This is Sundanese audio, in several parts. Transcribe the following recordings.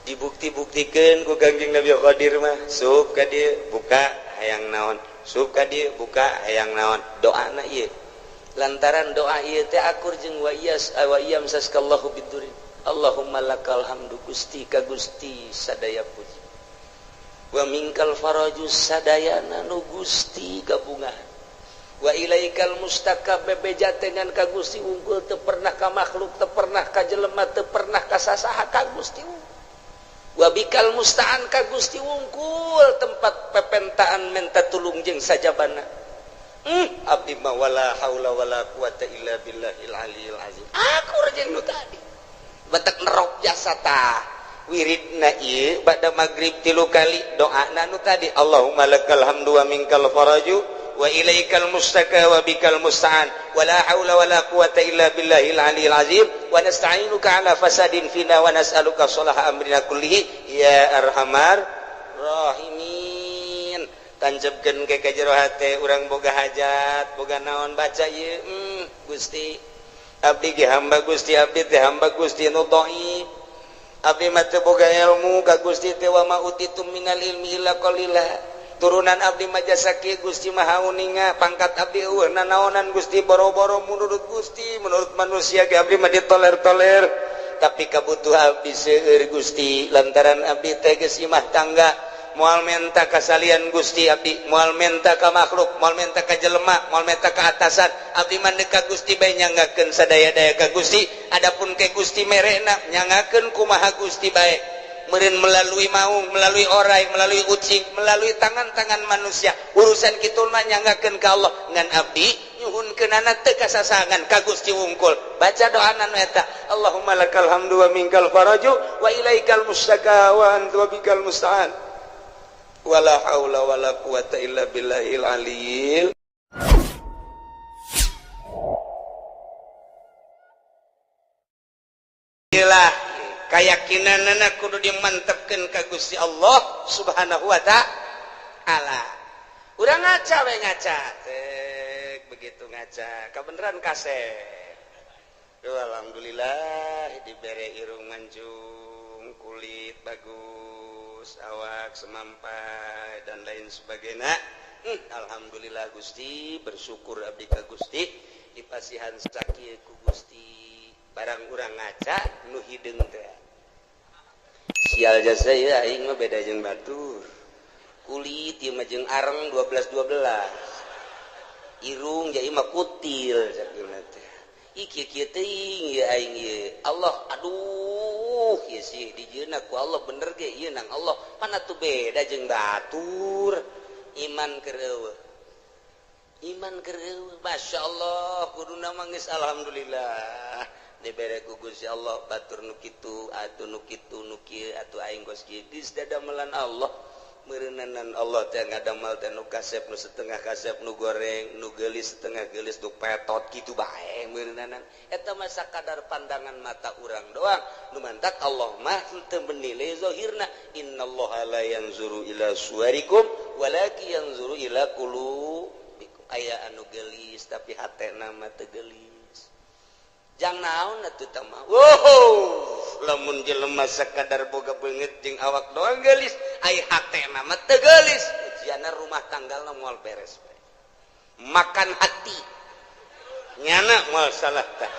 Dibukti-buktikeun ku Kangjeng Nabi Qadir mah sup ka dieu buka hayang naon, sup ka dieu buka hayang naon. Doana ieu lantaran doa ieu teh akur jeung wa iyas wa iyam saskallahu bidurin. Allahumma lakal hamdu Gusti ka Gusti sadaya puji. Wa minkal faraju sadayana nu Gusti gabungan. Wa ilaikal mustaka bebeja dengan ka Gusti unggul teu pernah ka makhluk, teu pernah ka jelema, teu pernah ka sasaha ka Gusti unggul. Wa bikal musta'an ka Gusti unggul tempat pepentaan menta tulung jeung sajabana. Abdi mah wala haula wala quwata illa billahil aliyil azim. Akur jeung nu tadi. Batak nerok jasa tah. Wiridna ieu bada magrib 3 kali doana nu tadi Allahumma lakal hamdu wa minkal faraju wa ilaikal mustaka wa bikal musta'an wa la haula wa la quwata illa billahil aliyil azim wa nasta'inuka ala fasadin fina wa nas'aluka salaha amrina kullihi ya arhamar rahimin. Tanjebkeun ke ka jero hate urang boga hajat boga naon baca ieu Gusti abdi ge hamba Gusti abdi teh hamba Gusti nu dhaif abdi mah teu boga ilmu ka Gusti teh wa ma utitum minal ilmi illa qalila. Turunan abdi mah jasa kieu Gusti Maha Uninga pangkat abdi eueuh nanaonan Gusti boro-boro menurut Gusti menurut manusia ge abdi mah ditoler-toler tapi kabutuh abdi seueur Gusti lantaran abdi teh geus imah tangga moal menta ka salian Gusti abdi moal menta ka makhluk moal menta ka jelema moal menta ka atasan abdi mah ka Gusti bae nyanggakeun sadaya-daya ka Gusti adapun ke Gusti merena nyanggakeun kumaha Gusti bae meureun melalui maung melalui orai melalui ucing melalui tangan-tangan manusia urusan kitu mah nyanggakeun ka Allah ngan abdi nyuhunkeunana teu kasasangan ka Gusti wungkul baca doana nu eta Allahumma lakal hamdu wa minkal faraju wa ilaikal mustaka wa anta bikal musta'an wala haula wala quwata illa billahil aliyil. Ilah kayakinanana kudu dimantepkeun ka Gusti Allah Subhanahu wa ta'ala. Urang ngaca we ngaca. Tek begitu ngaca, kabeneran kasep. Duh, alhamdulillah dibere irung mancung, kulit bagus, awak semampai dan lain sebagainya. Alhamdulillah Gusti, bersyukur abdi ka Gusti dipasihan sakieu ku Gusti. Barang urang ngaca nu hideung teh. Sial jasa ieu aing mah beda jeung batur. Kulit ieu mah jeung areng 12 12. Irung ja ieu mah kutil sakieu teh. Ih kieu-kieu teuing ieu aing ieu. Allah aduh ieu sih dijieunna ku Allah bener ge ieu nang Allah. Mana tuh beda jeung batur. Iman keur eueuh. Iman keur eueuh. Masyaallah kuduna mah geus alhamdulillah. Dibere ku Gusti Allah batur nu kitu atuh nu kitu nu kieu atuh aing geus kieu geus dadamelan Allah meureunanan Allah teh ngadamel teh nu kasep nu setengah kasep nu goreng nu geulis setengah geulis nu petot kitu bae meureunanan eta mah sakadar pandangan mata urang doang nu mantak Allah mah teu menilai zahirna innallaha la yanzuru ila suwarikum walakin yanzuru ila qulubikum aya anu geulis tapi hatena mah teu geulis jang naon atuh tah mah wow lamun jelema sakadar boga beungeut jeung awak doang geulis ai hatena mah teu geulis ujianna rumah tanggalna moal beres makan hati nyana moal salah tah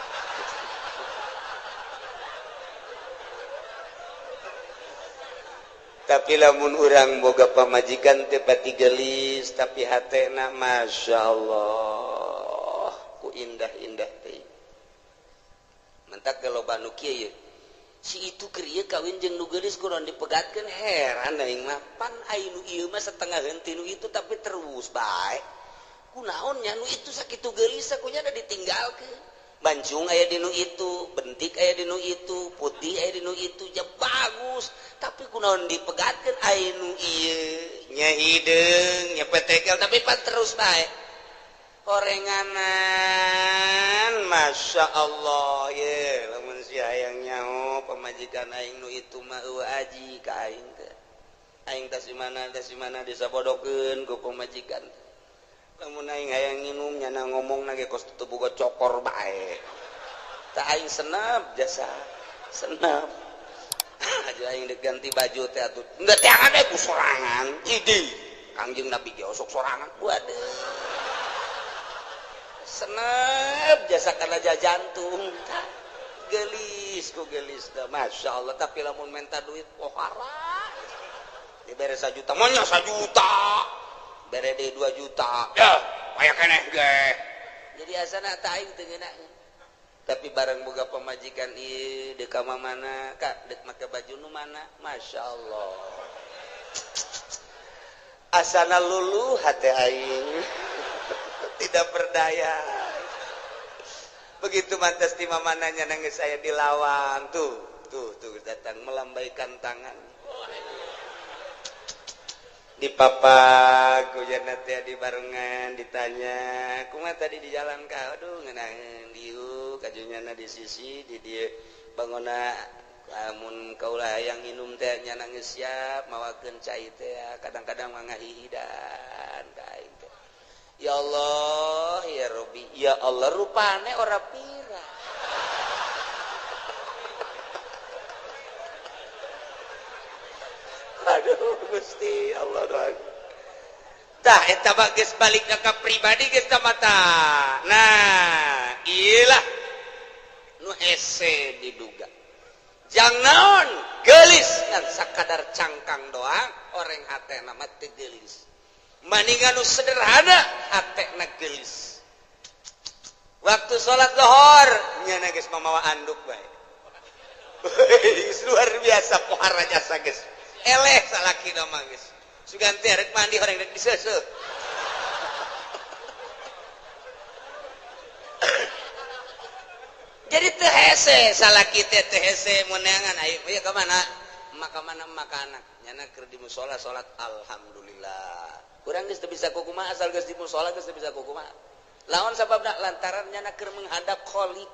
tapi lamun urang boga pamajikan teh pati geulis tapi hatena masyaallah ku indah-indah teh mentak kalau banu kieu ye si itu keur ieu kawin jeung nu geulis kunaon dipegatkeun heran aing mah pan ai nu ieu mah setengah henteu nu itu tapi terus bae kunaon nya nu itu sakitu geulis kunya da ditinggalkeun bancung aya di nu itu bentik aya di nu itu putih aya di nu itu ja bagus tapi kunaon dipegatkeun ai nu ieu nya hideung nya petekel tapi pan terus bae horenganan Masya Allah ye lamun si hayang nyaho pamajikan aing nu itu mah eueuh aji ka aing teh aing tas di mana disabodokeun ku pamajikan lamun aing hayang nginum nyana ngomongna ge kos teu boga cokor bae tah aing senep jasa senep Aja aing dek ganti baju teh atuh. Enggak teangan we ku sorangan. Idi. Kangjeng Nabi ge osok sorangan. Waduh. Senep jasa kana jantung. Gelis ku gelis dah. Masya Allah, tapi lamun minta duit pohara. Dibere 1 juta, monya 1 juta. Bere deui 2 juta. Ya, aya keneh ge. Jadi asana teh aing teu ngeunaheun. Tapi bareng boga pamajikan ieu deuk ka mana, Kak, deuk make baju nu mana? Masya Allah. Asana luluh hate aing. Tidak berdaya. Begitu mantas di mamananya nangis saya dilawan tuh, tuh, tuh datang melambaikan tangan. Di papak hujan teh di barengan ditanya, kumaha tadi di jalan ka? Aduh ngeunaheun diuk kajunyana di sisi di dieu bangona lamun kaula hayang minum teh nya nangis siap mawakeun cai teh kadang-kadang mah ngahihidan ka aing teh. Ya Allah, ya Rabbi, ya Allah rupane ora pira. Aduh Gusti Allah doang. Tah eta mah geus balik ka pribadi geus tah mata. Nah, ieu nu hese diduga. Jang naon geulis ngan sakadar cangkang doang oreng hatena mah teu geulis. Maningan nu sederhana hatena geulis. Waktu salat lohor nyana geus mamawa anduk bae. Luar biasa pohara jasa geus. Eleh salaki mah geus. Sugan teh rek mandi horeng rek diseuseuh. Jadi teu hese salaki teh teu hese meunangan ayo ieu ka mana? Maka mana maka anak. Nyana keur di musala salat alhamdulillah. Urang geus teu bisa kukumaha asal geus di musala geus teu bisa kukumaha. Lawan sababna lantaran nyana keur menghadap Khalik.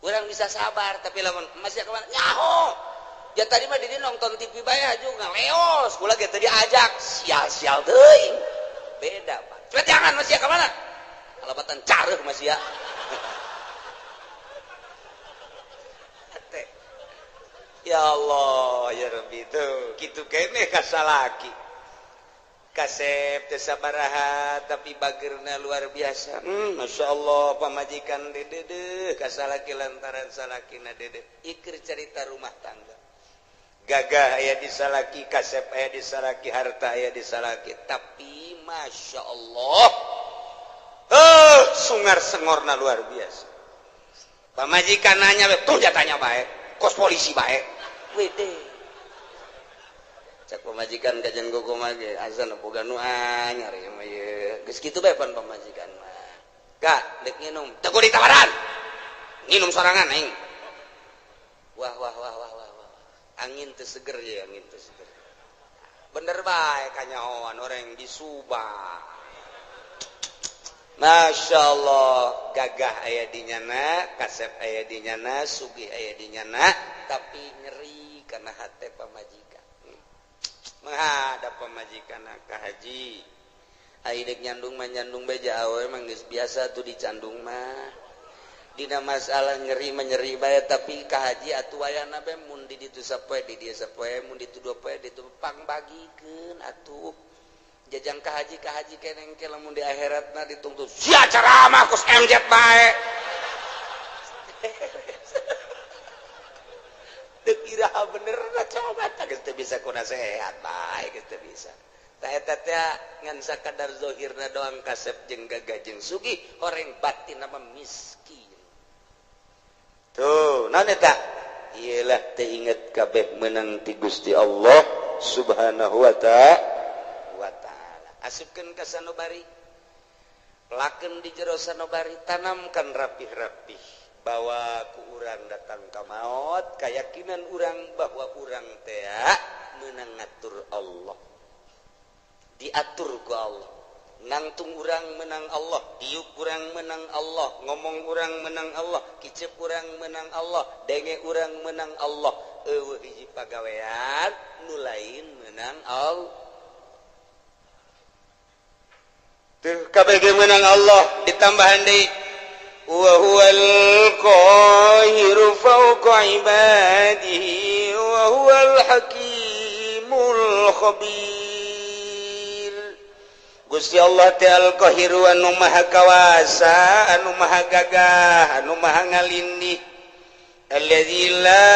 Urang bisa sabar tapi lamun masih ka mana? Nyaho. Ya tadi mah didi nonton TV bae aju ngaleos, kula ge teu diajak, sial-sial teuing. Beda, Pak. Cepet jangan masih ka mana? Kalapatan careuh masih ya. Ya Allah, ya Rabbi tuh, kitu keneh ka salaki. Kasep teu sabaraha tapi bageurna luar biasa. Masya Allah pamajikan dedeuh ka salaki lantaran salakina dedeuh. Iker cerita rumah tangga. Gagah aya di salaki, kasep aya di salaki, harta aya di salaki, tapi masya Allah, sungar sengorna luar biasa. Pamajikan nanya, tuh jatanya baik, kos polisi baik, wede. Cak pamajikan kajian gogo mage, azan boga nu anyar ieu mah ieu. Geus kitu bae pan pamajikan mah. Kak, dek nginum, teu kudu ditawaran. Nginum sorangan aing. Wah wah wah wah wah. Angin teu seger ya, angin teu seger. Bener bae kanyahoan orang di Subang. Masya Allah, gagah aya di nyana, kasep aya di nyana, sugih aya di nyana, tapi nyeri karena hate pamajikan. Menghadap pamajikan ka haji. Ai deuk nyandung mah nyandung bae awewe mah geus biasa tuh dicandung mah. Dina masalah nyeri menyeri bae tapi ka haji atuh wayana bae mun di ditu sapoe di dieu sapoe mun ditu dua poe ditu pangbagikeun atuh jajang ka haji keneng ke lamun di akhiratna dituntut sia ceramah kos MZ bae teu iraha bener na coba tah geus teu bisa ku nasehat bae geus teu bisa tah eta teh ngan sakadar zahirna doang kasep jeung gagah jeung sugih horeng batin mah miskin. Tuh, naon eta? Iyalah teu inget kabeh meunang ti Gusti Allah Subhanahu wa ta'ala. Asupkeun ka sanubari. Pelakeun di jero sanubari, tanamkan rapih-rapih bahwa ku urang datang ka maot, kayakinan urang bahwa urang teh meunang ngatur Allah. Diatur ku Allah. Nangtung urang menang Allah, diuk urang menang Allah, ngomong urang menang Allah, kicep urang menang Allah, denge urang menang Allah. Eueuh hiji pagawean nu lain menang Allah. Tuh kabeh menang Allah ditambahan deui wa huwal qahiru fawqa ibadihi wa Wa huwal hakimul khabir. Gusti Allah teh Al-Qahiru, anu maha kawasa, anu maha gagah, anu maha ngalindih. Alladzi la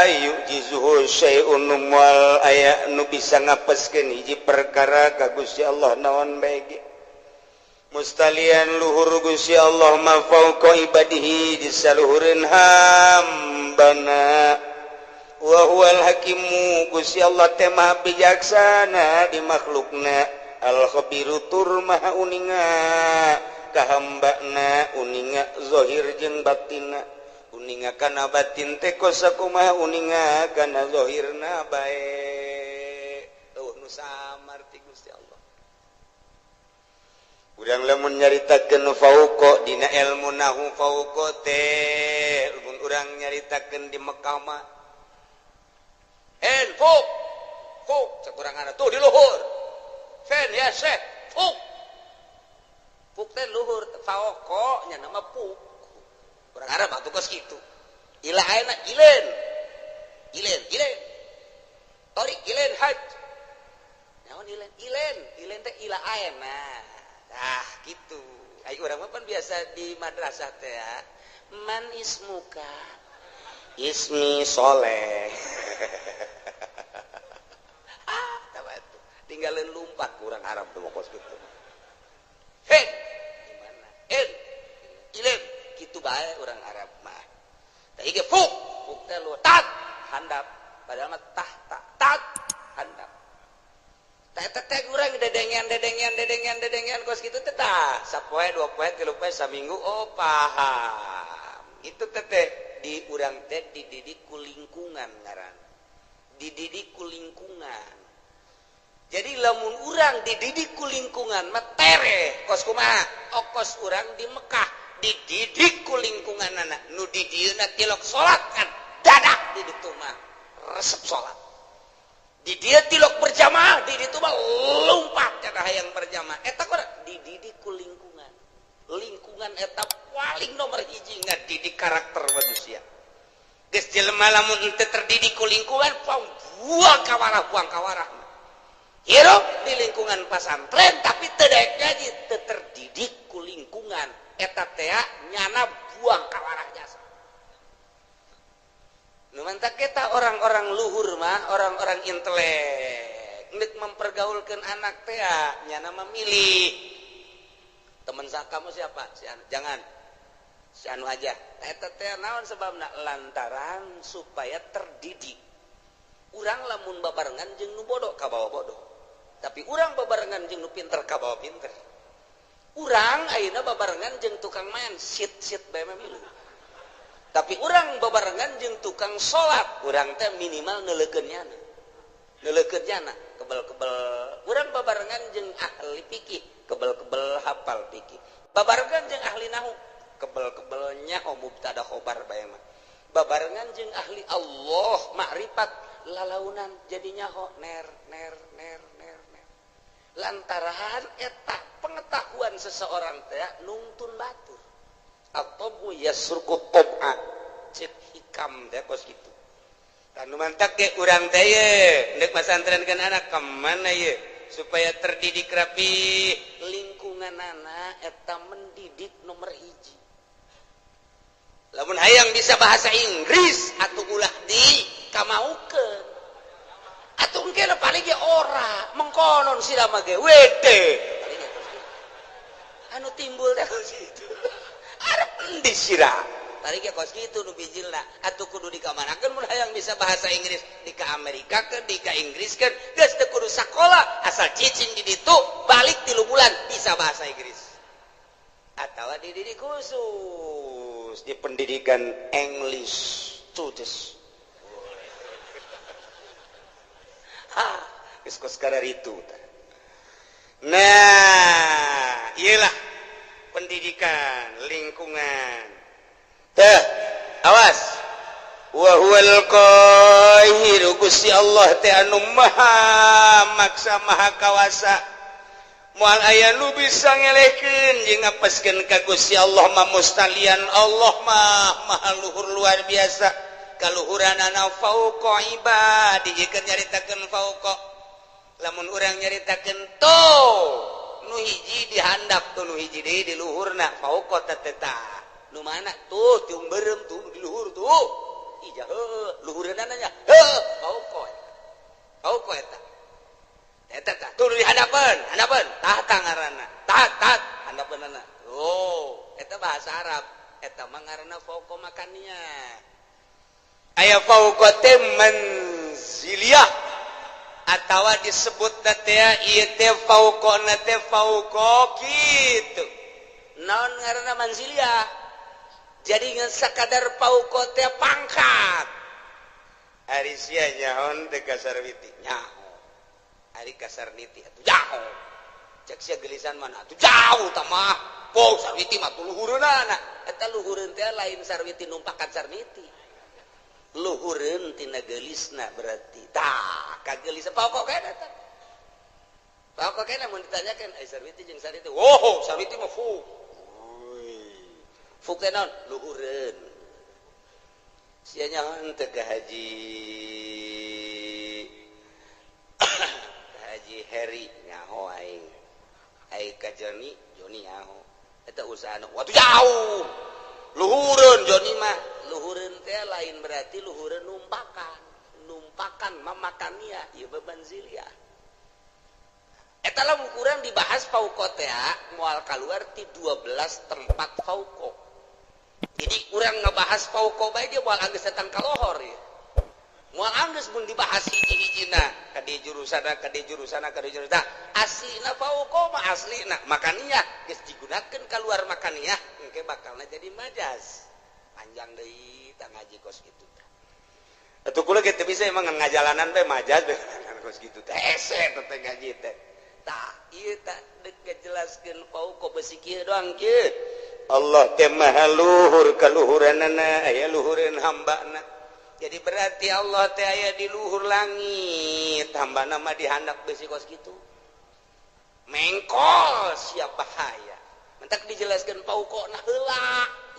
yu'jizuhu syai'un, moal aya nu bisa ngapeskeun hiji perkara ka Gusti Allah naon bae ge. Mustalian luhur Gusti Allah ma fauqa ibadihi, di saluhureun hambana. Wa huwal hakimu, Gusti Allah teh maha bijaksana di makhlukna. Al khabiru, tur maha uninga ka hambana, uninga zahir jeung batinna, uninga kana batin teh kos sakumaha, uninga kana zahirna bae. Euweuh nu samar ti Gusti Allah. Urang lamun nyaritakeun fauqa dina ilmu nahu, fauqa teh lamun urang nyaritakeun di Mekah mah en fuk fuk, cek urang tuh di luhur. Fen ya syekh, fuk fuk teh luhur, fauqa nya nama fuk. Urang Arab atuh kos kitu. Ila ayeuna ilen ilen ilen torik ilen haj naon ilen ilen ilen teh ila ayeuna. Ah gitu. Ai urang mah pan biasa di madrasah teh ya. Man ismuka? Ismi Soleh. Ah, tuh. Tinggalin lumpat kurang Arab tuh kos gitu. Hei, gimana? En, ilen, gitu bae orang Arab mah. Tah ge fuk, fuk teh lu tat handap, padahal mah tah tak tat handap. Teh urang dedengean dedengean dedengean dedengean kos kitu teh, tah sapoe, 2 poe, 3 poe, saminggu, oh paham. Itu teh teh di urang teh dididik ku lingkungan, ngaran dididik ku lingkungan. Jadi lamun urang dididik ku lingkungan mah tere kos kumaha. Okos urang di Mekah dididik ku lingkungan anak nu di dieuna tilok salat kan dadak di ditu mah resep salat. Di dia tilok berjamaah, di ditu mah lompat cara hayang berjamaah. Eta kok dididik ku lingkungan. Lingkungan eta paling nomor hiji ngadidik karakter manusia. Geus jelema lamun henteu terdidik ku lingkungan, buang kawarah, buang kawarah. Hirup di lingkungan pasantren tapi teu daek ngaji, teu terdidik ku lingkungan, eta teh nyana buang kawarah jasa. Nu mantak kita orang-orang luhur mah, orang-orang intelek, nek mempergaulkan anak teh nyana memilih teman kamu siapa, si anu jangan, si anu aja. Eta teh naon sebabna? Lantaran supaya terdidik. Urang lamun babarengan jeung nu bodoh kabawa bodoh, tapi urang babarengan jeung nu pinter kabawa pinter. Urang ayeuna babarengan jeung tukang main sit sit bae milu, tapi urang babarengan jeung tukang salat, urang teh minimal neuleukeun nyana, neuleukeun nyana kebel-kebel. Urang babarengan jeung ahli fikih, kebel-kebel hafal fikih. Babarengan jeung ahli nahu, kebel-kebel nyaho mubtada khobar bae mah. Babarengan jeung ahli Allah makrifat, lalaunan jadi nyaho ner ner ner ner ner. Lantaran eta pengetahuan seseorang teh nungtun batur atau yasruqu tob'a, cek hikam teh kos kitu. Tanu mantak ge urang teh ye ndek masantrenkeun anak kemana ye supaya terdidik rapi, lingkungan anak eta mendidik nomor hiji. Lamun hayang bisa bahasa Inggris atau ulah di kamaukeun atuh, engke paling ge ora mengkonon sira mah ge wede anu timbul teh kos kitu. Arep endi sira? Tadi ge kos kitu nu bijilna atuh kudu dikamanakeun. Mun hayang bisa bahasa Inggris di ka Amerika ke, di ka Inggris ke, geus teu kudu sakola, asal cicing di ditu balik 3 bulan bisa bahasa Inggris. Atau dididik khusus di pendidikan English students. Ha, geus kos itu. Nah, iyalah pendidikan lingkungan teh. Awas, wa huwal qahiru, Gusti Allah teh anu maha maksa, maha kawasa, moal aya nu bisa ngelehkeun jeung ngapeskeun ka Gusti Allah mah. Mustalian Allah mah maha luhur luar biasa. Kaluhuranana fauqa ibadi jika nyaritakeun fauqa. Lamun urang nyaritakeun to nu hiji dihandap tuh nu hiji deui di luhurna fauqa teh tah. Nu mana tuh tiung beureum tuh di luhur tuh. Ija heuh luhureunana nya. Heuh fauqa. Fauqa eta. Eta tah tuh di handapeun, handapeun tah ngaranna. Tah tah handapeunana. Oh, eta bahasa Arab. Eta mah ngaranna fauqa makania. Aya fauqa teh manziliyah atawa disebut teh ieu teh fauqana teh fauqa kitu. Naon ngaranna manziliyah? Jadi ngan sakadar fauqa teh pangkat. Ari sia nyaon teh ka Sarwiti nyaho. Ari ka Sarniti atuh jauh. Cek sia gelisan mana atuh jauh tah mah. Po Sarwiti mah tuh luhureunana. Eta luhureun teh lain Sarwiti numpakan Sarniti. Luhureun tina geulisna berarti. Tah, kagelis pokok kena tah. Pokok kena mun ditanyakeun ai Sarwiti jeung Sarniti. Wow, Sarwiti mah fuk. Fuk teh naon? Luhureun. Sia nyaho teh ka Haji Haji Heri nyaho aing. Ai ka Joni, Joni nyaho. Eta usahana watuh jauh. Luhureun Joni mah. Luhureun teh lain berarti luhureun numpakan. Numpakan mamakania ieu manziliyah. Eta lamun kurang dibahas fauqa teh moal kaluar ti 12 tempat fauqa. Jadi urang ngebahas fauqa bae dia moal anggeus datang ka lohor ieu. Moal anggeus mun dibahas hiji-hijina ka di jurusana ka di jurusana ka di jurusana. Aslina fauqa mah aslina makania geus digunakeun kaluar makania engke bakalna jadi majas. Panjang deui tah ngaji kos kitu tah. Atuh kula ge teu bisa emang ngajalanan teh majas bae kos kitu teh hese teh ngaji teh. Tah ieu tah deuk ngajelaskeun fauqa besi kieu doang kieu. Allah teh maha luhur kaluhuranana aya luhureun hambana. Jadi berarti Allah teh aya di luhur langit, hambana mah dihandap besi kos kitu. Mengkol siap bahaya. Mentak dijelaskeun fauqa na heula.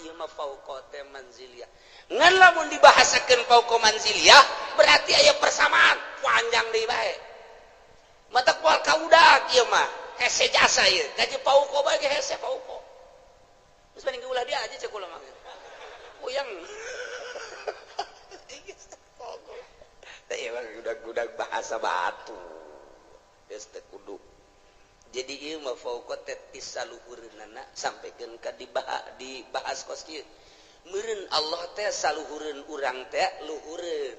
Ieu mah fauqa teh manziliyah. Ngan lamun dibahasakeun fauqa manziliyah berarti aya persamaan panjang deui bae. Matak moal kaudak ieu mah hese jasa ieu. Gaji fauqa bae ge hese fauqa. Geus mending ulah dia aja cek kula mah. Puyeng. Teh ieu mah gudag-gudag bahasa batu. Geus teu kudu. Jadi ieu mah fauqa teh ti saluhureunana sampikeun ka dibahas kos kieu. Meureun Allah teh saluhureun urang teh luhureun.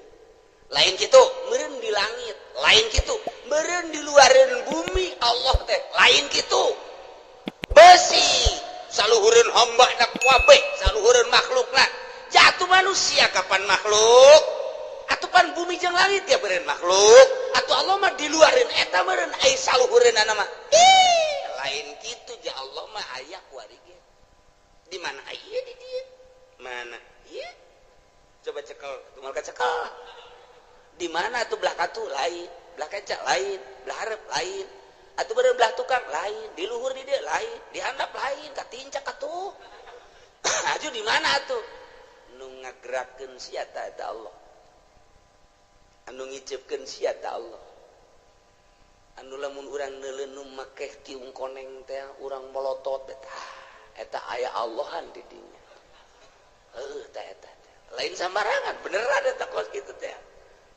Lain kitu, meureun di langit, lain kitu, meureun di luareun bumi Allah teh, lain kitu. Besi saluhureun hamba na kabeh, saluhureun makhlukna. Jatuh manusia kapan makhluk? Atuh pan bumi jeung langit ya meureun makhluk. Atuh Allah mah di luareun eta meureun ai saluhureunana mah. Ih, lain kitu ja Allah mah aya kuari ge. Di mana aya di dieu? Mana? Ieu. Coba cekel, tumal ka cekel. Di mana atuh belah katu lain, belah kenca lain, belah hareup lain. Atuh beureum belah tukang lain, di luhur di dieu lain, di handap lain, katincak atuh. Aju di mana atuh? Nu ngagerakeun sia ta eta Allah. Anu ngiceupkeun sia ta Allah. Anu lamun urang neuleun nu make tiung koneng teh urang molotot teh. Eta aya Allahan di dinya. Heuh tah eta. Lain sambarangan, beneran eta kos kitu teh.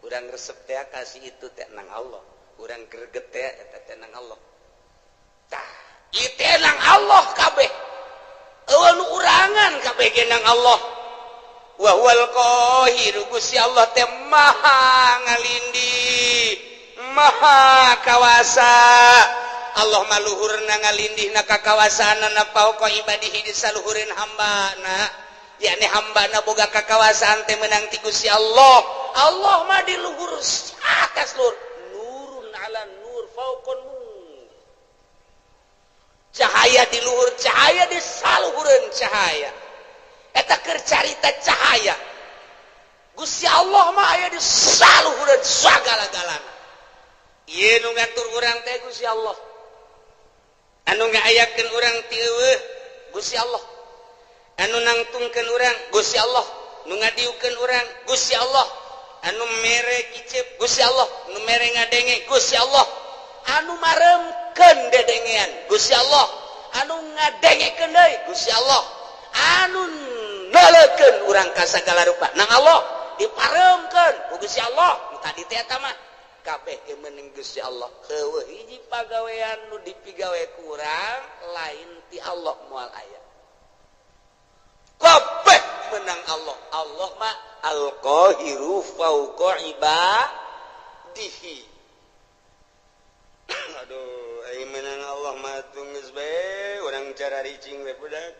Urang resep teh kasih itu teh nang Allah. Urang greget teh eta teh nang Allah. Tah, ieu teh nang Allah kabeh. Eueuh nu urangan kabeh ge nang Allah. Wa huwal qahiru Gusti Allah teh maha ngalindih, maha kawasa. Allah mah luhurna ngalindihna ka kawasaanana fauqa ibadihi di saluhureun hambana. Yakni hambana boga kakawasaan teh meunang ti Gusti Allah. Allah mah di luhur atas luhur. Nurun ala nur fauqon nur. Cahaya di luhur cahaya di saluhureun cahaya. Eta keur carita cahaya. Gusti Allah mah aya di saluhureun sagala-galana. Ieu nu ngatur urang teh Gusti Allah. Anu ngaayakeun urang ti eueuh Gusti Allah. Anu nangtungkeun urang Gusti Allah. Nu ngadiukeun urang Gusti Allah, anu mere kicep Gusti Allah, nu mere ngadenge Gusti Allah, anu maremkeun dedengean Gusti Allah, anu ngadengekeun deui Gusti Allah, anu naleukeun urang ka sagala rupa nang Allah, diparemkeun ku Gusti Allah. Nu tadi teh eta mah kabeh ge meunang Gusti Allah. Heueuh hiji pagawean nu dipigawe ku urang lain ti Allah moal aya. Kabeh menang Allah. Allah mah al-qahiru fauqa ibadihi. Aduh, aing menang Allah mah geus bae urang cara ricing we budak.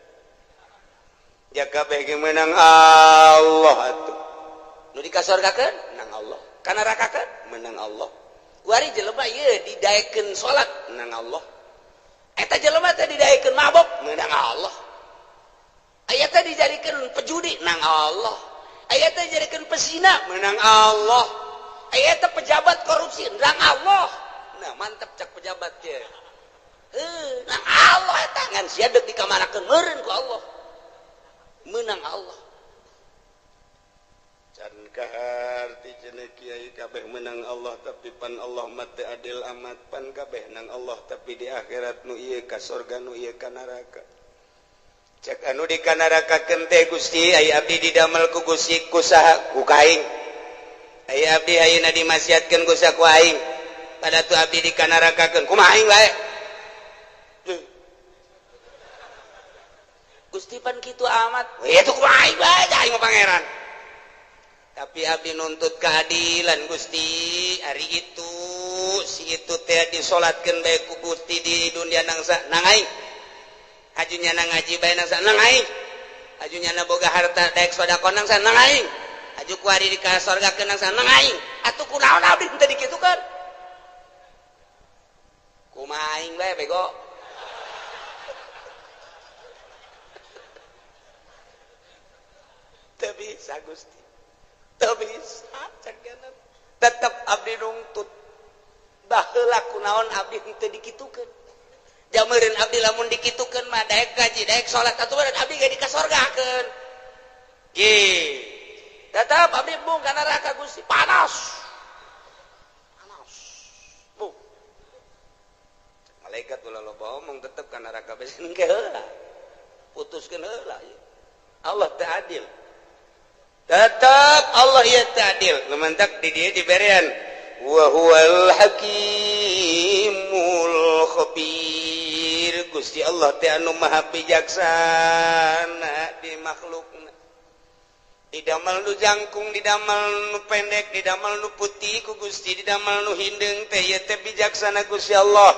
Ya kabeh ge menang Allah atuh. Nu dikasorgakeun menang Allah, ka nerakakeun menang Allah. Kuari jelema ieu didaekeun salat menang Allah. Eta jelema teh didaekeun mabok menang Allah. Aya teh dijadikeun pejudi nang Allah. Aya teh dijadikeun pesina menang Allah. Aya teh pejabat korupsi nang Allah. Nah, mantep cak pejabat ge. Heuh, nang Allah eta ngan sia deuk dikamanakeun meureun ku Allah. Menang Allah. Can kaharti cenah kiai kabeh menang Allah tapi pan Allah mah teu adil amat, pan kabeh nang Allah tapi di akhirat nu ieu ka sorga nu ieu ka neraka. Cek anu di kanarakakeun teh Gusti aya abdi didamel ku Gusti ku saha ku kaing. Aya abdi ayeuna dimaksiatkeun ku saha ku aing. Pada tu abdi dikanarakakeun kumaha aing bae. Gusti pan kitu amat. We itu kumaha aing bae aing mah pangeran. Tapi abdi nuntut keadilan Gusti, ari itu si itu teh disolatkeun bae ku Gusti di dunia nangsa nang aing. Hajunya na ngaji bae nang nang aing, hajunya na boga harta daek sedekah nang nang aing, haju kuari di ka sorgakeun nang nang aing. Atuh kunaon abdi teu dikitukeun? Kumaha aing bae bego. Teu bisa Gusti, teu bisa cek tetep abdi nungtut. Baheula kunaon abdi teu dikitukeun? Jameureun abdi lamun dikitukeun mah daek gaji daek salat atuh meureun abdi ge dikasorgakeun. Ge. Tetep abdi bung ka neraka Gusti panas. Panas. Bung. Malaikat ulah loba omong tetep ka neraka bae engke heula. Putuskeun heula ieu. Allah teu adil. Tetep Allah ieu teu adil. Nu mantak di dieu diberean wa huwal hakimul khabir. Gusti Allah teh anu maha bijaksana di makhlukna. Didamel nu jangkung, didamel nu pendek, didamel nu putih ku Gusti, didamel nu hindeung teh ieu teh bijaksana Gusti Allah.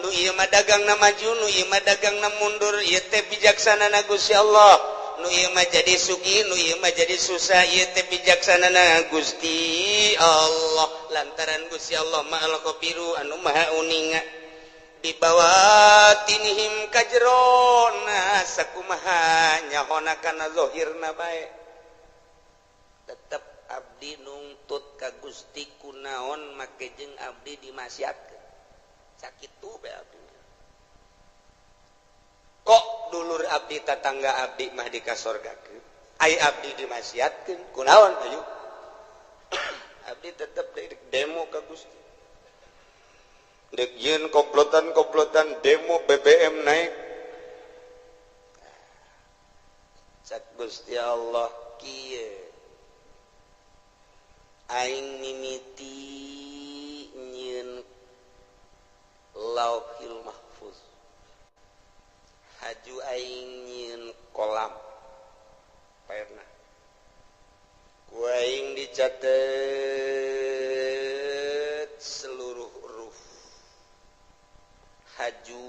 Nu ieu mah dagangna maju, nu ieu mah dagangna mundur, ieu teh bijaksanana Gusti Allah. Nu ieu mah jadi sugih, nu ieu mah jadi susah, ieu teh bijaksanana Gusti Allah. Lantaran Gusti Allah mah al-khabiru anu maha uninga. Di bawah tinihim kajrona sakumaha nyahona kana zahirna bae. Tetep abdi nungtut ka Gusti kunaon make jeung abdi dimaksiatkeun. Sakitu bae abdi. Kok dulur abdi tatangga abdi mah dikasorgakeun, ai abdi dimaksiatkeun kunaon ayo. Abdi tetep demo ka Gusti. Dek yeun komplotan-komplotan demo BBM naik. Cak Gusti Allah kieu. Aing mimiti nyieun Lauhil Mahfuz. Haju aing nyieun kolam. Paerna. Ku aing dicatet seluruh huruf. Haju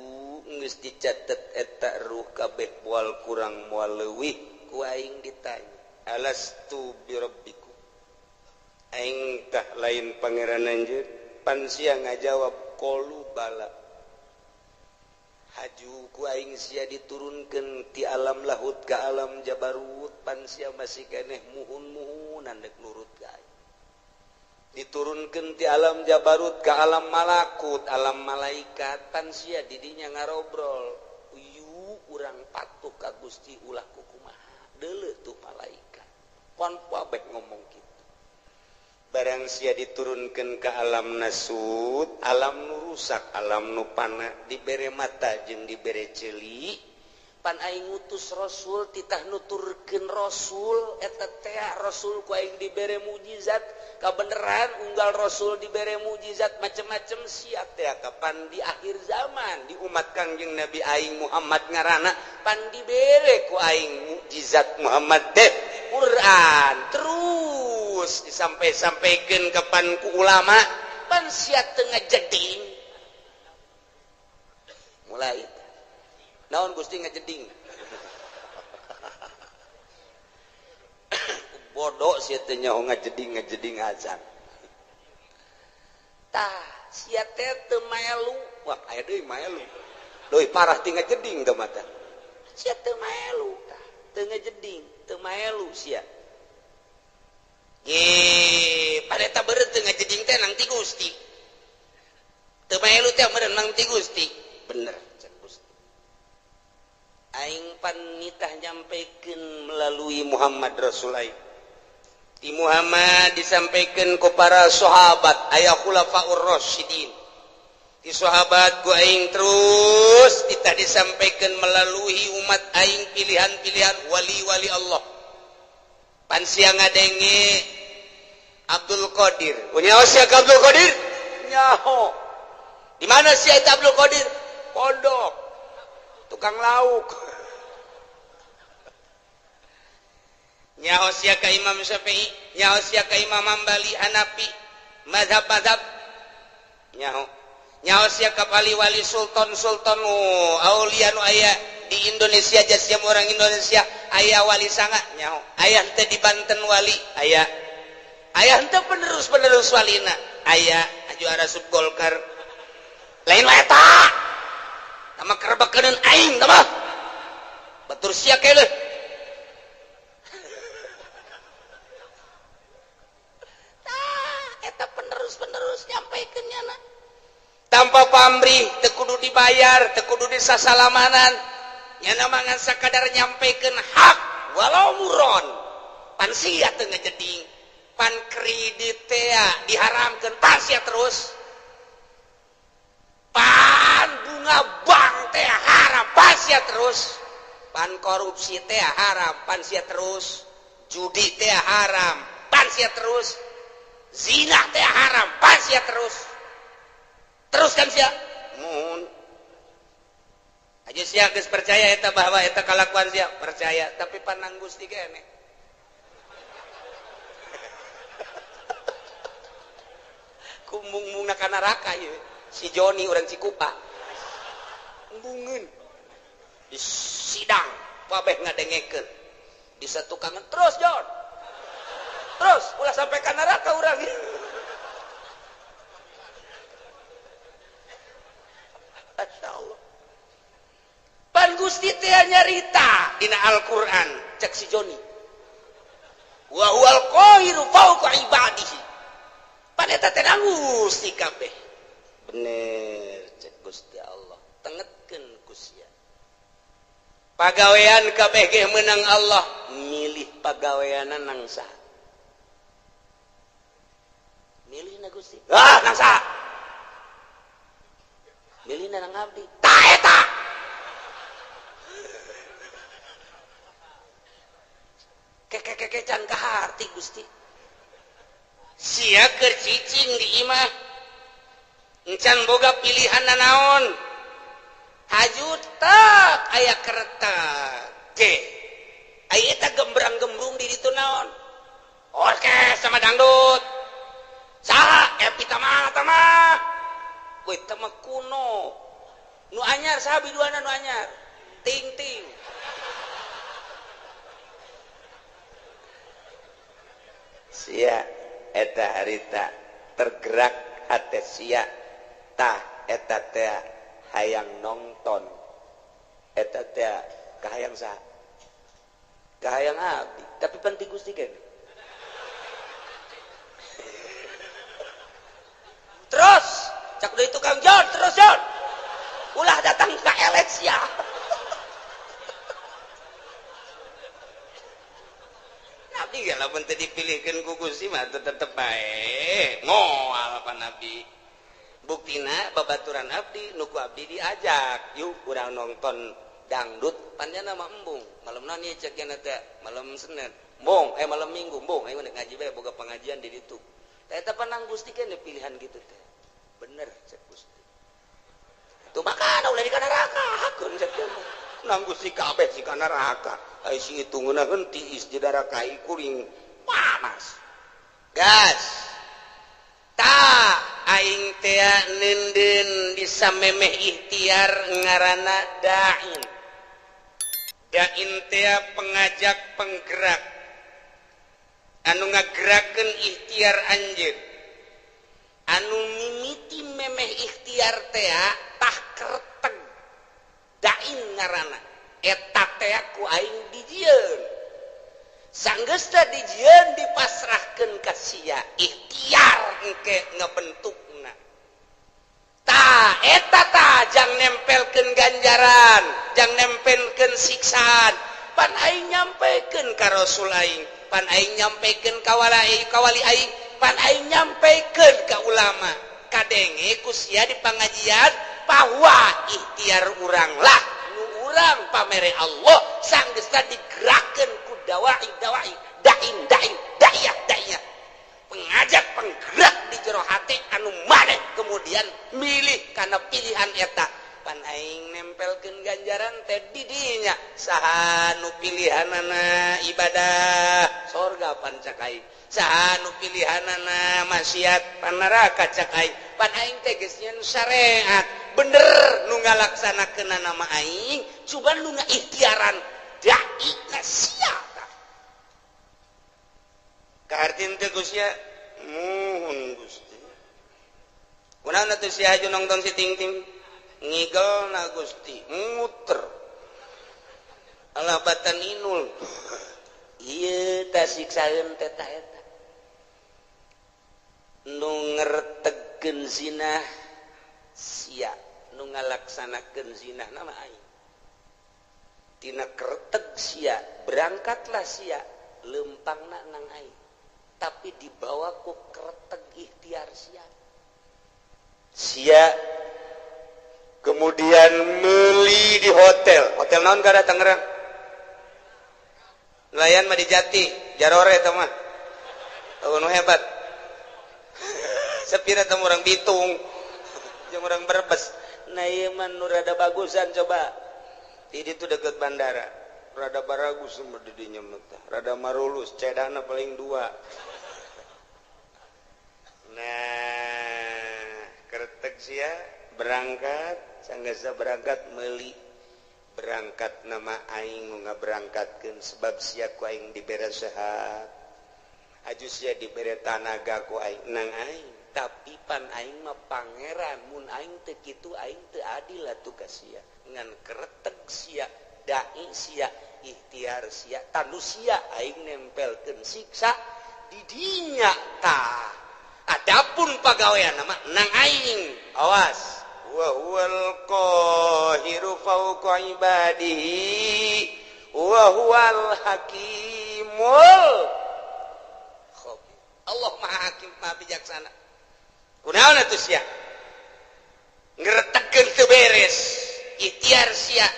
geus dicatet eta ruh kabeh moal kurang moal leuwih ku aing ditanya alastu birabbikum, aing tah lain pangeran anjeun? Pan sia ngajawab qalu bala. Haju ku aing sia diturunkeun ti alam lahut ka alam jabarut, pan sia masih keneh muhun-muhunan dek nurut ka aing. Diturunkeun ti alam jabarut ka alam malakut, alam malaikat, pan sia didinya ngarobrol. Uyu urang patuh ka Gusti ulah kukumaha. Deuleu tuh malaikat. Pon kabeh ngomong kitu. Barang sia diturunkeun ke alam nasut, alam nu rusak, alam nu pana, dibere mata jeung dibere ceuli. Pan aing ngutus rasul titah nuturkeun rasul eta teh rasul ku aing dibere mukjizat kabeneran unggal rasul dibere mukjizat macem-macem sia teh kapan di akhir zaman di umat Kangjeng Nabi aing Muhammad ngaranna pan dibere ku aing mukjizat Muhammad teh Quran terus disampai-sampaikeun kapan ku ulama pan sia teu ngajeding mulai naon Gusti ngajeding bodoh sia teh nyaho ngajeding ngajeding azan tah sia teh teu maelu wah aya deui maelu leuwih parah ti ngajeding teh mata sia teu maelu tah teu ngajeding teu maelu sia ge pada eta beureut teu ngajeding teh nang ti Gusti teu maelu teh meureun nang ti Gusti bener aing pan nitah nyampaikan melalui Muhammad Rasul aing. Di Muhammad disampaikan ke para sahabat aya khulafaur rasyidin. Di sahabat ku aing terus titah disampaikan melalui umat aing pilihan-pilihan wali-wali Allah. Pan sia ngadenge Abdul Qadir. Nyaho sia ka Abdul Qadir? Nyaho. Di mana sia eta Abdul Qadir? Pondok. Tukang lauk. Nyaho sia ka Imam Syafi'i, nyaho sia ka Imam Hambali, Hanafi, mazhab-mazhab. Nyaho. Nyaho sia ka wali-wali sultan-sultan aulia nu aya di Indonesia sia orang Indonesia aya wali sanga nyaho. Aya henteu di Banten wali, aya. Aya henteu penerus-penerus walina, aya juara sub Golkar. Lain wae eta. Sama kerebakeun aing tah batur sia keleh tah eta penerus-penerus nyampaikeun nyana tanpa pamrih teu kudu dibayar teu kudu disasalamanan nyana mangan sakadar nyampaikeun hak walau muron pan sia teu ngajeding pan kredit teh diharamkeun pan sia terus pan bunga bank teh haram pan sia terus pan korupsi teh haram pan sia terus judi teh haram pan sia terus zina teh haram pan sia terus terus kan sia mun aja sia geus percaya eta bahwa eta kalakuan sia percaya tapi panang Gusti keneh kumbung-mungna ka neraka ieu si Joni orang Cikupa embungeun di sidang kabeh ngadengekeun di satukangan terus Jon terus ulah sampai ka neraka urang. Masya Allah pan Gusti teh nyarita dina Al-Qur'an cek si Joni wa huwal qahiru fawqa ibadihi pan eta teh Gusti kabeh bener cek Gusti Allah tengetkeun ku sia pagawean kabeh ge meunang Allah milih pagaweanna nang saha milih na Gusti ah nang saha milih na nang abdi tah eta keke can kaharti Gusti sia keur cicing di imah encan boga pilihan naon haju tak aya kereta ge aya eta gembrang-gembrung di ditu naon orkes sama dangdut saha Epi Tama tama we tama kuno nu anyar saha biduana nu anyar ting-ting sia eta harita tergerak hate sia tah eta teh hayang nonton eta teh kahayang saha kahayang abdi tapi penting Gusti keneh terus cak deui tukang Jon terus Jon ulah datang ka elek sia abdi ge Lamun teu dipilihkeun ku Gusti mah tetep bae moal pa Nabi. Buktina babaturan abdi nu ku abdi diajak, "Yuk, urang nonton dangdut." Panjana mah embung. Malam naon ieu cek teh? Malam Senin embung, eh, malam Minggu embung, ayo ngaji bae, boga pengajian di ditu. Tah, eta panang Gusti kan pilihan gitu teh. Bener cek Gusti. Tuh, makana ulah di neraka hakun cek teh. Nang Gusti kabeh si ka neraka. Ai si itu ngeunaheun tiis di neraka kuring panas. Gas. Ta aing teh neundeun bisa memeh ikhtiar ngaranna da'in. Da'in teh pengajak, penggerak anu ngagerakeun ikhtiar anjeun. Anu mimiti memeh ikhtiar teh tah kerteg da'in ngaranna. Eta teh ku aing dijieun. Sanggeus teh dijieun, dipasrahkeun ka sia ikhtiar engke ngebentukna. Tah, eta tah jang nempelkeun ganjaran, jang nempelkeun siksaan. Pan aing nyampekeun ka Rasul aing, pan aing nyampekeun ka wali ka wali aing, pan aing nyampekeun ka ulama. Kadenge ku sia di pengajian bahwa ikhtiar urang lah nu urang pamere Allah. Sanggeus digerakkeun ku dawai dawai, dain dain, da'iyah da'iyah, pengajak penggerak di jero hati anu maneh kemudian milih karena pilihan eta. Pan aing nempelkeun ganjaran teh di dinya. Saha nu pilihanana ibadah, sorga pan cak aing. Saha nu pilihanana maksiat, pan neraka cak aing. Pan aing teh geus nyieun syariat bener, nu ngalaksanakeun nama aing, cuman nu ngaikhtiaran dai na sia. Kahartin teh Gusti? Muhun Gusti. Kunaon atuh si haju nonton si ting ting ngigel na Gusti, muter alah batan inul. Ieu tah siksaeun teh. Tah, eta nu ngertegkeun zina sia, nu ngalaksanakeun zina nama aing. Tina kerteg sia berangkatlah sia, lempangna nang aing, tapi dibawa ku kerteg ikhtiar sia. Sia kemudian meli di hotel. Hotel naon kada Tangerang? Nelayan mah di Jati Jarore eta mah. Oh, nu hebat sepira teh orang Bitung jeung orang Brebes. Nah, ieu mah nu rada bagusan. Coba di ditu deket bandara, rada baragus mah di dinya mah teh, rada marulus, cedana paling dua. Nah, kertek sia berangkat. Sanggasa berangkat meli, berangkat nama aing nu ngaberangkatkeun, sebab sia ku aing dibere sehat, aju sia dibere tanaga ku aing nang aing. Tapi pan aing mah pangeran, mun aing teu kitu aing teu adil atuh ka sia. Ngan kereteg sia, dai sia, ikhtiar sia, tanu sia aing nempelkeun siksa di dinya. Tah, adapun pagawean nama nang aing. Awas, wa huwal qahiru fawqa ibadihi wa huwal hakimul khabir. Allah Maha Hakim, Maha Bijaksana. Kunaon atuh sia ngeretegkeun teu beres ikhtiar sia?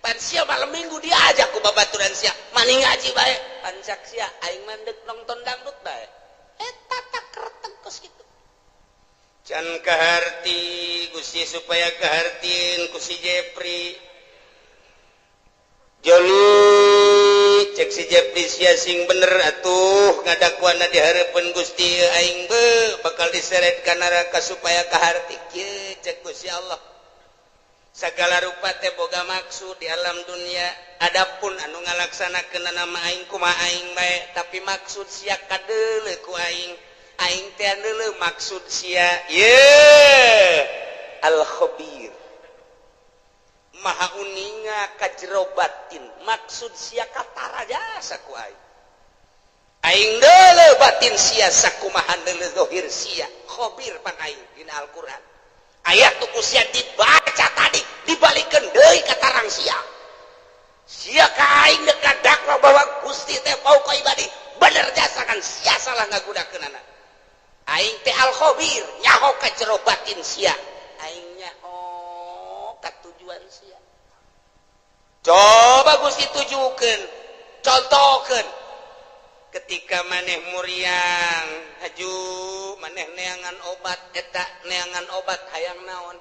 Pan sia malam Minggu diajak ku babaturan sia, "Maning ngaji bae." Pan cak sia, "Aing mandek nonton dangdut bae." Eta tak kereteg kos kitu. Can kaharti Gusti, supaya kahartin ku si Jepri. "Joli," cek si Jepri, "sia sing bener atuh ngadakuana di hareupeun Gusti, aing be bakal diseret ka neraka." Supaya kaharti kieu, cek Gusti Allah, segala rupa teh boga maksud di alam dunia. Adapun anu ngalaksanakeun nama aing, kumaha aing bae, tapi maksud sia kadeuleu ku aing. Aing teh deuleu maksud sia. Ye al khabir, maha uninga ka jero batin. Maksud sia katara jasa ku aing. Aing deuleu batin sia sakumaha deuleu zahir sia. Khabir pan aing. Dina Al-Qur'an ayat nu ku sia dibaca tadi dibalikeun deui ka tarang sia. Sia ka aing dekat dakwa bahwa Gusti teh fauqa ibadi. Bener jasa kan sia salah ngagunakeunana. Aing teh al khabir, nyaho ka jero batin sia. Aing nyaho ka tujuan sia. Coba Gusti tujukeun, contohkeun. Ketika maneh muriang, haju maneh neangan obat eta neangan obat hayang naon?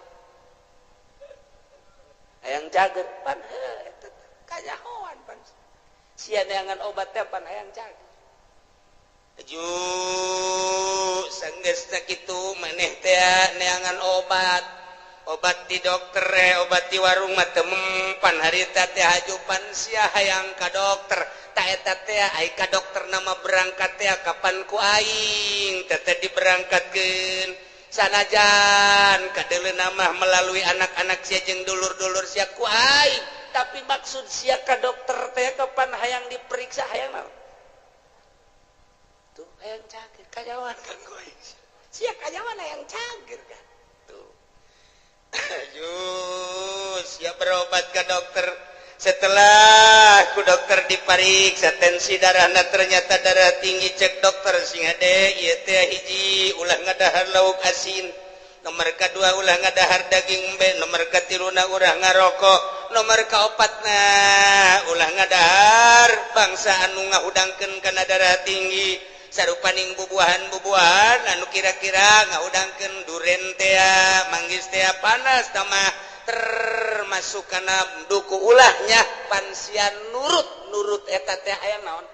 Hayang cager pan eta kanyahoan pan. Sia neangan obat teh pan hayang cager. Haju sanggeus kitu maneh teh neangan obat. Obat di dokter, obat di warung mah teu mempan harita teh haju pan sia hayang ka dokter. Ta eta teh ai ka dokter nama berangkat teh kapan ku aing teh diberangkatkeun. Sanajan kadeuleuna mah melalui anak-anak sia jeung dulur-dulur sia ku aing, tapi maksud sia ka dokter teh kapan hayang diperiksa hayang naon? Tuh hayang cager kanyawan kan ku aing. Sia kanyawan hayang cager kan. Tuh. Aduh, siap berobat ke dokter. Setelah ku dokter dipariksa tensi darahna ternyata darah tinggi, cek dokter sing hade ieu teh hiji ulah ngadahar lauk asin, nomor kadua ulah ngadahar daging embe, nomor katiluna ulah ngarokok, nomor kaopatna ulah ngadahar bangsa anu ngahudangkeun kana darah tinggi. Sarupaning bubuahan-bubuahan anu kira-kira ngahudangkeun duren teh, manggis teh panas tamah termasuk kana duku ulahnya pansia nurut-nurut eta teh aya naon?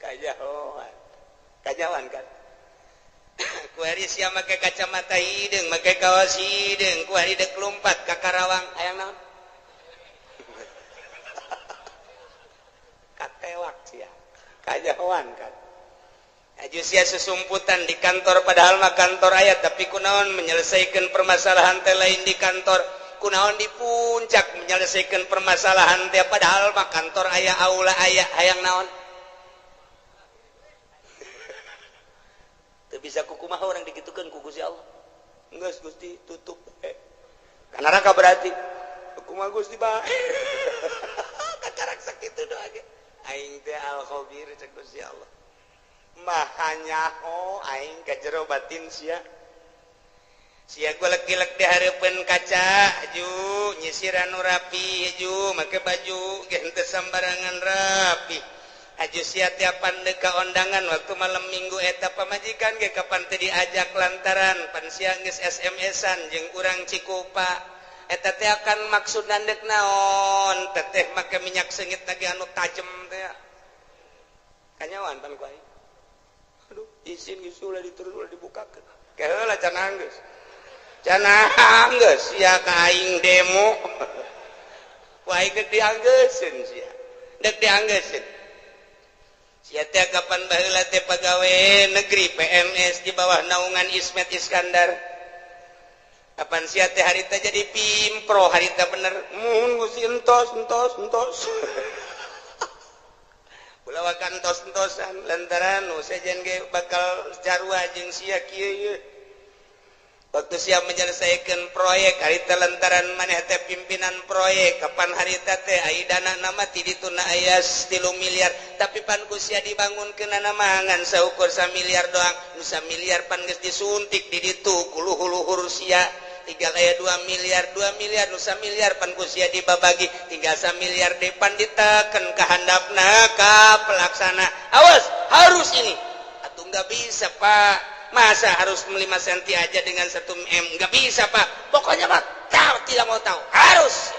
Kajahoan. Kajawan kan. Kuari sia make kacamata hideung, make kaos hideung, kuari deuk lumpat ka Karawang aya naon? Katewak sia. Kajahoan kan. Aju sia susumputan di kantor padahal mah kantor aya tapi kunaon menyelesaikan permasalahan teh lain di kantor, kunaon di puncak menyelesaikan permasalahan teh padahal mah kantor aya aula aya hayang naon? Teu bisa kukumaha urang dikitukeun ku Gusti Allah. Geus Gusti tutup Ka neraka berarti. Kumaha Gusti bae. Kakarak sakitu doa ge. Aing teh al khabir cek Gusti Allah. Maha nyaho aing ka jero batin sia. Sia golek-golek di hareupeun kaca ju nyisiran nu rapi ju make baju ge henteu sambarangan rapi. Aju sia tiap deuk ka ondangan waktu malam minggu eta pamajikan ge kapan teu diajak lantaran pan sia geus SMS-an jeung urang Cikupa. Eta teh akan maksud nandek naon teteh make minyak seungit lagi anu tajem teh. Kanyawan pan ku aing. Aduh, izin geus ulah diturun ulah dibukakeun. Ke heula can anggeus. Can anggeus sia ka aing demo. Ku aing geus dianggeuseun sia. Deuk dianggeuseun. Sia teh kapan baheula teh pagawe negeri PNS di bawah naungan Ismet Iskandar. Kapan sia teh harita jadi pimpro harita bener. Mun Gusti entos entos entos. Ulah wakan entos-entosan lantaran nu sejen ge bakal carua jeung sia kieu ieu. Waktu sia menyelesaikan proyek harita lantaran maneh teh pimpinan proyek kapan harita teh ai dana nama ti dituna aya 3 miliar tapi pan ku sia dibangunkeunana mah ngan saukur 1 miliar doang. Nu 1 miliar pan geus disuntik di ditu ku luhur-luhur sia. Tinggal aya 2 miliar, 2 miliar, nu 1 miliar pan ku sia dibabagi, tinggal 1 miliar depan diteken ka handapna ka pelaksana. Awas, harus ini. Atuh nggak bisa, Pak. Masa harus 5 cm aja dengan 1 m? Nggak bisa, Pak. Pokoknya Pak, tahu tidak mau tahu, harus.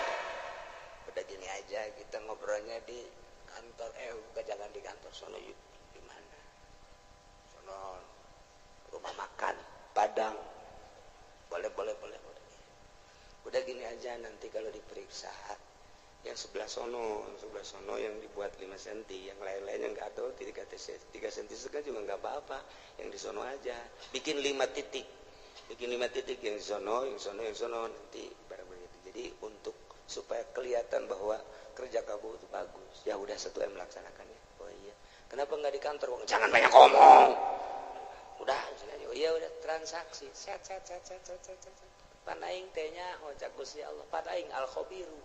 Udah gini aja kita ngobrolnya di kantor, bukan jangan di kantor sono yuk. Di mana? Sono rumah makan Padang. Boleh, boleh, boleh, boleh. Udah gini aja nanti kalau diperiksa yang sebelah sono yang dibuat 5 cm, yang lain-lainnya enggak atau 3 cm juga enggak apa-apa, yang di sono aja. Bikin 5 titik. Bikin 5 titik yang di sono, yang sono, yang sono nanti barang begitu. Jadi untuk supaya kelihatan bahwa kerja kamu itu bagus. Ya udah 1 M melaksanakannya. Oh iya. Kenapa enggak di kantor? Jangan banyak ngomong. Udah, oh iya udah transaksi. Set set set set set set. Pan aing teh nyaho cak Gusti Allah. Pan aing al khabiru.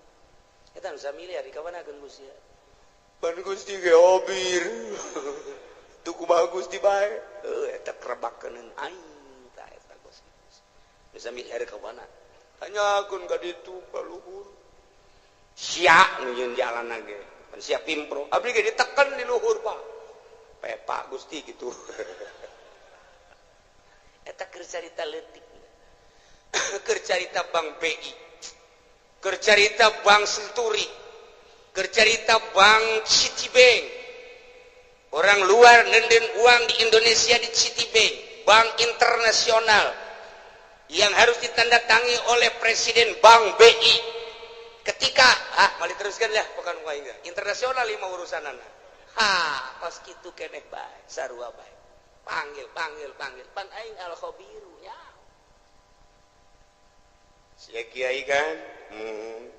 Eta nu samiliar dikawanakeun Gusti. Pan Gusti ge obir. Tuh kumaha Gusti bae. Heuh eta kerebakeun aing tah eta Gusti. Bisa mikir ka mana? Tanyakeun ka ditu ka luhur. Sia nu nyieun jalan ge. Pan sia pimpro. Abdi ge diteken di luhur, Pak. Pepa Gusti gitu. Eta keur carita leutik. Keur carita Bank BI. Keur carita Bank Senturi. Keur carita Bank Citibank. Orang luar nenden uang di Indonesia di Citibank, bank internasional yang harus ditandatangi oleh Presiden Bank BI. Ketika ah mali teruskan ya, bukan aing internasional lima urusanana. Ha, pas kitu keneh bae, sarua bae. Panggil, panggil, panggil. Pan aing al khabiru nya. Sia kiai kan?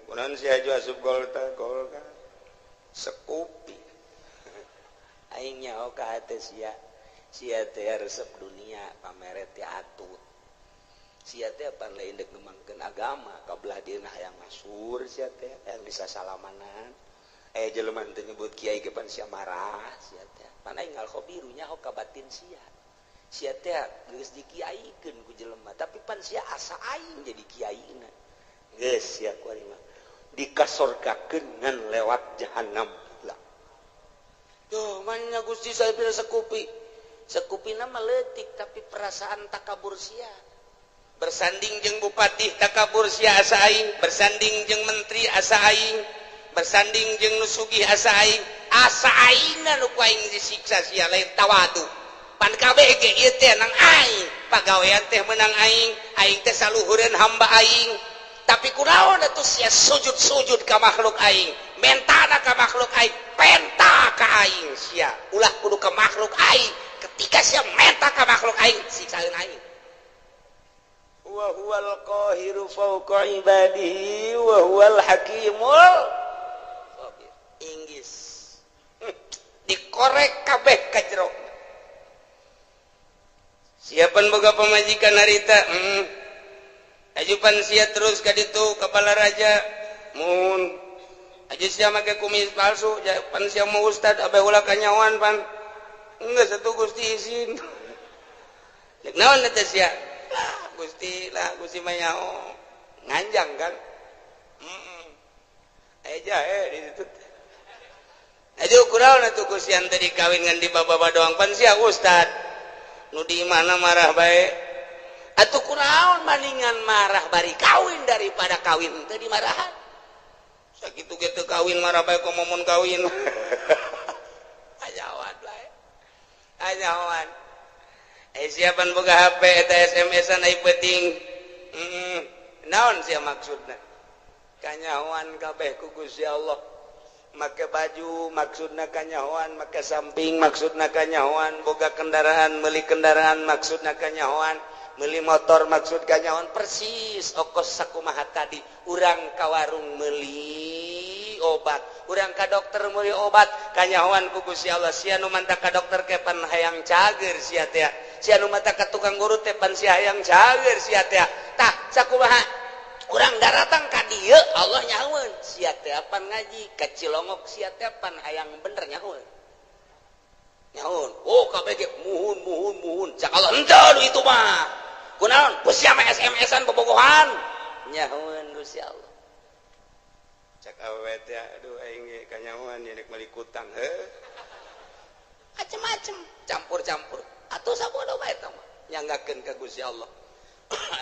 Kunaon sia aju asup golta, golka. Sekupi. Aing nyaho ka hate sia. Sia teh resep dunia, pamere teh atut. Sia teh pan lain deuk ngembangkeun agama, kabelah dieuna hayang masyhur sia teh, hayang disasalamanan. Aya jelema teu nyebut kiai ge pan sia marah sia teh. Pan aing al khabiru nyaho ka batin sia. Sia teh geus dikiaikeun ku jelema, tapi pan sia asa aing jadi kiaina. Geus sia ku ari mah dikasorgakeun ngan lewat jahanam lah. Duh, mana Gusti saya bila sekupi. Sekupina mah leutik tapi perasaan takabur sia. Bersanding jeung bupati takabur sia asa aing, bersanding jeung menteri asa aing, bersanding jeung nu sugih asa aing, asa aingna nu ku aing disiksa sia lain tawadu. Pan kabeh ge ieu teh nang aing, pagawean teh menang aing, aing teh saluhureun hamba aing. Tapi kunaon atuh sia sujud-sujud ka makhluk aing, mentana ka makhluk aing, penta ka aing sia. Ulah kudu ka makhluk aing. Ketika sia menta ka makhluk aing, siksaeun aing. Wa huwal qahiru fawqa ibadihi wa huwal hakimul khabir. Inggris. Dikorek kabeh ka jero. Siapan boga pamajikan harita? Ajupan sia terus ka ditu kepala raja. Mun aju sia make kumis palsu, pan sia mau ustad abeh ulah kanyawan pan. Geus atuh Gusti izin. Cek naon eta sia? Lah Gusti, lah Gusti mah nyaho. Nganjang kan? Heeh. Aya jahe di ditu. Aju kunaon atuh Gusti ante dikawin ngan di baba doang pan sia ustad. Nu di mana marah bae. Atuh kunaon maningan marah bari kawin daripada kawin teu dimarahan. Sakitu ge teu kawin marah bae komo mun kawin. Ajawan bae. Ajawan. Siapan boga HP eta SMS-an ai penting. Naon sia maksudna? Kanyahoan kabeh ku Gusti Allah. Make baju maksudna kanyahoan, make samping maksudna kanyahoan, boga kendaraan, meuli kendaraan maksudna kanyahoan, meuli motor maksud kanyahoan, persis okos sakumaha tadi. Urang ka warung meuli obat, urang ka dokter meuli obat, kanyahoan ku Gusti Allah. Sia nu manta ka dokter ke pan hayang cager sia teh. Sia nu manta ka tukang urut teh pan sia hayang cager sia teh. Tah sakumaha urang daratang ka dieu Allah nyahoeun sia teh pan ngaji ka Cilongok sia teh pan hayang bener nyahoeun. Nyahoeun. Oh kabeh ge muhun muhun muhun. Cak Allah henteu itu mah. Kunaon? Ku sia mah SMS-an bobogohan. Nyahoeun Gusti Allah. Cak awewe teh aduh aing ge kanyahoan ieu rek meuli kutang heuh. Macem-macem, campur-campur. Atuh sabodo bae eta mah. Nyanggakeun ka Gusti Allah.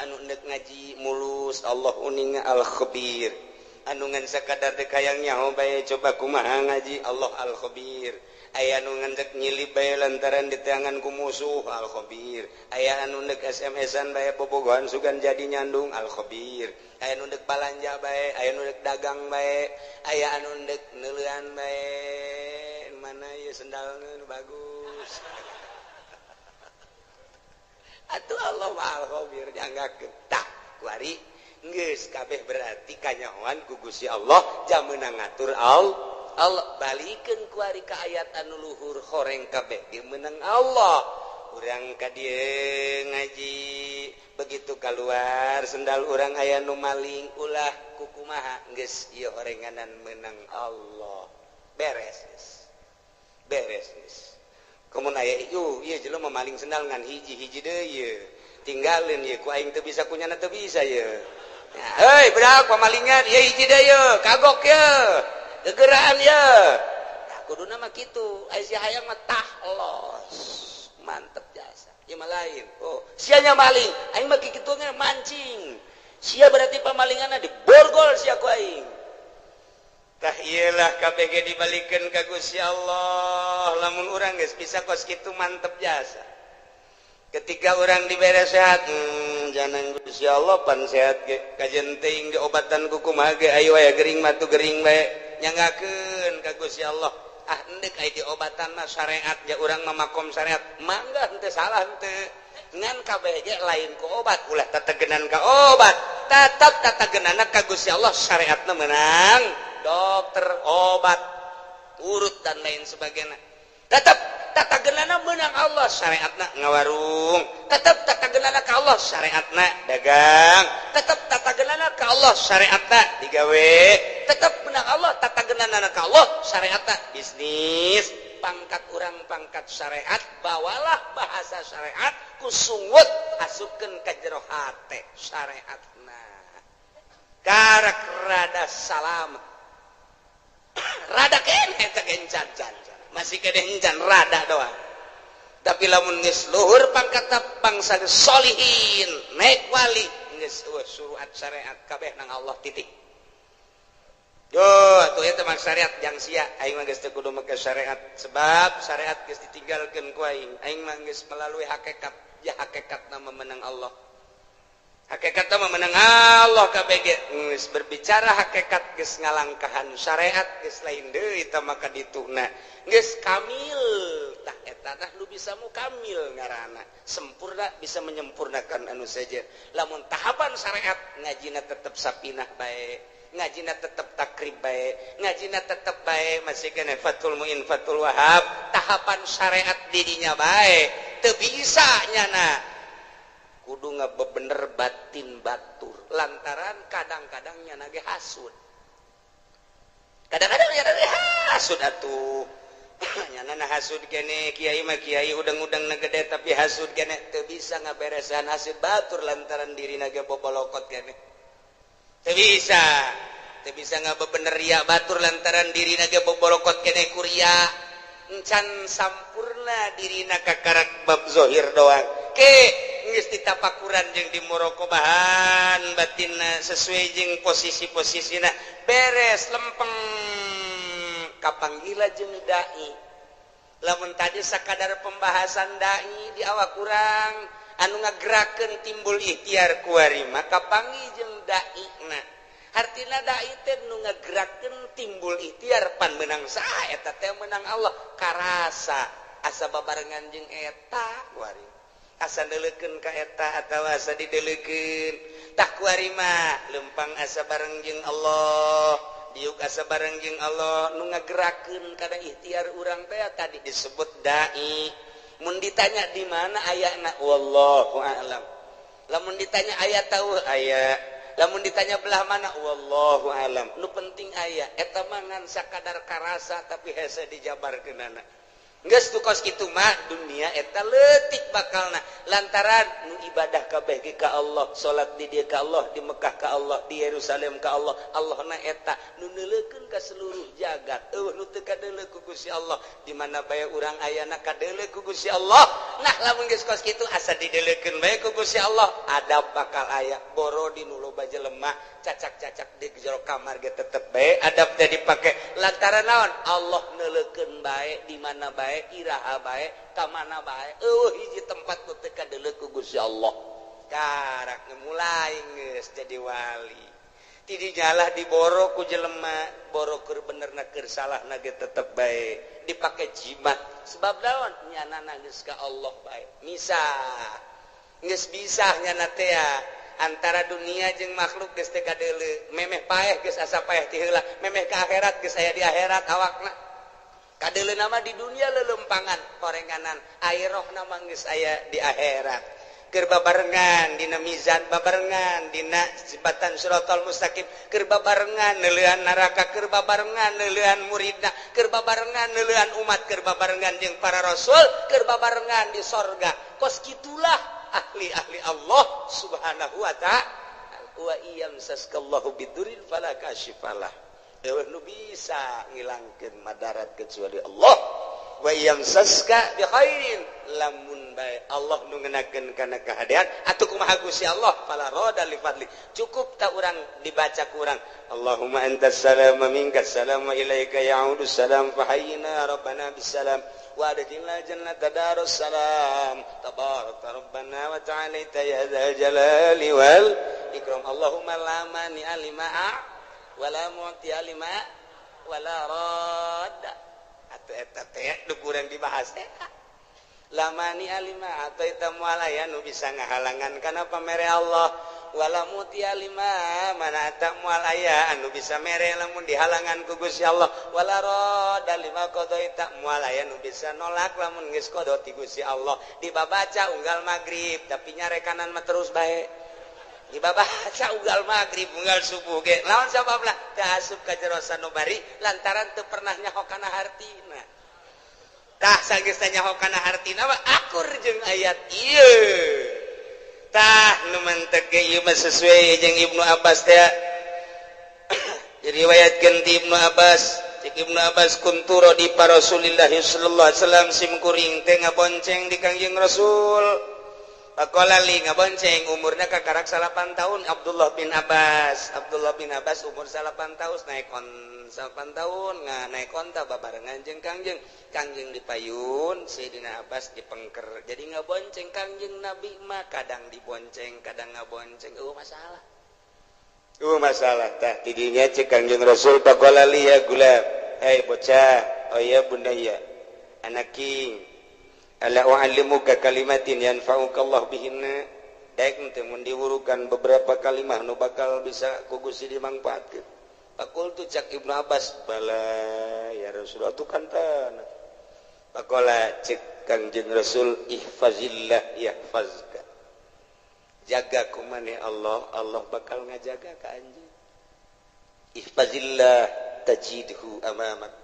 Anu ndek ngaji mulus Allah uninga al-khabir. Anu ngan sakadar dek hayang nyaho bae coba kumaha ngaji Allah al-khabir. Aya anu ngan dek nyilip bae lantaran diteangan ku musuh al-khabir. Aya anu ndek SMS-an bae bobogohan sugan jadi nyandung al-khabir. Aya anu ndek balanja bae, aya anu ndek dagang bae, aya anu ndek neuleuan bae. Mana ieu sendalna nu bagus. Atuh Allah mah al-khabir nyanggakeun. Tah kuari geus kabeh berarti kanyahoan ku Gusti Allah jam meunang ngatur Allah. Allah balikeun kuari ka ayat anu luhur horeng kabeh ge meunang Allah. Urang ka dieu ngaji begitu keluar sendal urang aya nu maling ulah kukumaha geus ieu horenganan meunang Allah. Beres geus. Beres geus. Komo aya ieu, ieu jelema maling sendal ngan hiji, hiji deui ieu. Tinggalin ieu ku aing teu bisa, kunyana teu bisa ieu. Hei, budak pamalingan, ieu hiji deui ieu, kagok ieu. Gegeraan ieu. Tah kuduna mah kitu, aya si hayang mah tah los. Mantep jasa. Ieu mah lain. Oh, sia nya maling, aing mah kitu mancing. Sia berarti pamalinganna diborgol sia ku aing. Tah iyalah KBG dibalikeun ka Gusti Allah. Lamun urang geus bisa kos kitu mantep jasa. Ketika orang dibere sehat, jangan Gusti Allah pan sehat ge kajen teuing diobatan ku kumaha ge ayo aya gering mah tu gering bae nyanggakeun ka Gusti Allah. Ah endek aya diobatan mah syariat ja urang mah makom syariat mangga henteu salah henteu. Ngan kabeh ge lain ku obat, ulah tetegenan ka obat, tetep tetegenanna ka Gusti Allah, syariatna menang dokter obat urut dan lain sebagainya. Tetep tatagenana menang Allah syariatna ngawarung, tetep tatagenana ka Allah syariatna dagang, tetep tatagenana ka Allah syariatna digawe, tetep menang Allah tatagenana ka Allah syariatna bisnis. Pangkat urang pangkat syariat, bawalah bahasa syariat ku sungut asupkeun ka jero hate syariatna karak rada salamet. Rada keneh teh encan masih kene encan rada doang. Tapi lamun geus luhur pangkat bangsa solihin naik wali geus suruhat syariat kabeh nang Allah titik. Yo atuh eta mah syariat jang sia, aing mah geus teu kudu make syariat sebab syariat geus ditinggalkeun ku aing. Aing mah geus melalui hakikat, ya hakikatna memenang Allah. Hakikatna memenang Allah kabeh ge geus berbicara hakikat geus ngalangkahan syariat geus lain deui tah maka dituna geus kamil. Tah eta tah nu bisa mukamil ngaranna sempurna, bisa menyempurnakan anu saja. Lamun tahapan syariat ngajina tetep sapinah bae, ngajina tetep takrib bae, ngajina tetep bae masih kene Fathul Muin Fathul Wahab, tahapan syariat didinya bae teu bisa nyana kudu ngabebener batin batur lantaran kadang-kadang nyana ge hasud, kadang-kadang nyana ge hasud atuh nyana na hasud kene kiai mah kiai udang-udang na gede tapi hasud kene teu bisa ngaberesan hasud batur lantaran dirina ge bobolokot kene teu bisa ngabebener ria batur lantaran dirina ge bobolokot kene kuria encan sampurna dirina kakarak bab zohir doang ke geus ditapakuran jeung di muraqabahan batinna sesuai jeung posisi-posisina beres lempeng kapanggila jeung dai. Lamun tadi sakadar pembahasan dai di awak kurang anu ngagerakeun timbul ikhtiar kuari maka panggih jeung daina. Hartina dai teh nu ngagerakeun timbul ikhtiar pan meunang saha eta teh meunang Allah karasa asa babarengan jeung eta kuari asa neuleukeun ka eta atawa asa dideulekeun tah kuari mah lempang asa bareng jeung Allah diuk asa bareng jeung Allah nu ngagerakeun kana ikhtiar urang teh tadi disebut dai. Mun ditanya di mana ayana wallahu a'lam. Lamun ditanya aya tahu aya, lamun ditanya belah mana wallahu a'lam. Nu penting aya eta mah ngan sakadar karasa tapi hese dijabarkeunana. Geus tu kos kitu mah dunia eta leutik bakalna lantaran nu ibadah kabeh ge ka Allah, salat di dieu ka Allah, di Mekah ka Allah, di Yerusalem ka Allah. Allahna eta nu neuleukeun ka seluruh jagat. Eueuh nu teu kadeuleu ku Gusti Allah, di mana bae urang ayana kadeuleu ku Gusti Allah. Nah lamun geus kos kitu asa dideuleukeun bae ku Gusti Allah, adab bakal aya. Boro di nu loba jelema cacak-cacak di jero kamar ge tetep bae adab teh dipake lantaran naon Allah neuleukeun bae di mana bae iraha bae ka mana bae eueuh hiji tempat nu teu kadeuleu ku Gusti Allah. Karak mulai geus jadi wali ti dijalah diboro ku jelema boro keur benerna keur salahna ge tetep bae dipake jimat sebab naon nyanana geus ka Allah bae misah geus bisa nyana teh antara dunia jeung makhluk geus teu kadeuleu memeh paeh geus asa paeh ti heula memeh ka akhirat geus aya di akhirat awakna kadeuleu nama di dunia lelempangan horenganan air rohna mah geus aya di akhirat. Keur babarengan dina mizan, babarengan dina jembatan Siratal Mustaqim, keur babarengan neuleuhan neraka, keur babarengan neuleuhan muridna, keur babarengan neuleuhan umat, keur babarengan jeung para rasul, keur babarengan di sorga. Kos kitulah ahli-ahli Allah Subhanahu wa Ta'ala. Wa in yamsaskallahu bidurrin fala kasyifalah. Euweuh nu bisa ngilangkeun madarat kecuali Allah. Wa yamsaska bi khairin, lamun bae Allah nu ngenakeun kana kahadean atuh kumaha Gusti Allah, fala radda li fadli. Cukup tak urang dibaca ku urang, Allahumma antas salam wa minkas salam wa ilaika ya'udus salam, fahayyina rabbana bisalam wa adkhilna jannata darus salam, tabarakta rabbana wa ta'alaita ya dzal jalali wal ikram. Allahumma la mani'a lima wa la mu'tiya lima wa la radda. Atuh eta teh nu kurang dibahas teh, la mani'a lima a'taita, moal aya nu bisa ngahalangan kana pamere Allah, wala mu'tiya lima mana'ta, moal aya anu bisa mere lamun dihalangan ku Gusti Allah, wala radda lima qadaita, moal aya nu bisa nolak lamun geus qada ti Gusti Allah. Dibabaca unggal magrib, tapi nyarekanan mah terus bae. Dibabaca unggal magrib, unggal subuh ge. Lawan sababna? Teu asup ka jero sanubari lantaran teu pernah nyaho kana hartina. Tah, sageus nyaho kana hartina mah akur jeung ayat ieu. Tah, nu mantek ge ieu mah sesuai jeung Ibnu Abbas teh. Diriwayatkeun ti Ibnu Abbas, cek Ibnu Abbas, kuntu radifa Rasulillah sallallahu alaihi wasallam, sim kuring teh ngabonceng di Kangjeng Rasul. Pakola li ngabonceng, umurnya kakarak 9 tahun Abdullah bin Abbas. Abdullah bin Abbas umur 9 tahun naik on 9 tahun nggak naik onta babarengan jeung Kangjeng. Kangjeng dipayun, Sayyidina Abbas dipengker, jadi ngabonceng Kangjeng Nabi mah, kadang dibonceng, kadang ngabonceng. Oh, masalah, oh, masalah. Tah, tidinya cek Kangjeng Rasul, pakola li ya gulam, hei bocah, oh ya bunayya, anaking, ala u'allimuka kalimatin yanfa'uka Allah bihinna, daek teu mun diwurukan beberapa kalimah nu bakal bisa ku Gusti dimangfaatkeun? Faqultu, cak Ibnu Abbas, bala ya Rasulullah, tu kan tanah. Faqala, cek Kangjeng Rasul, ihfazillah yahfazka, jaga ku maneh Allah, Allah bakal ngajaga ka anjeun. Ihfazillah tajidhu amamak,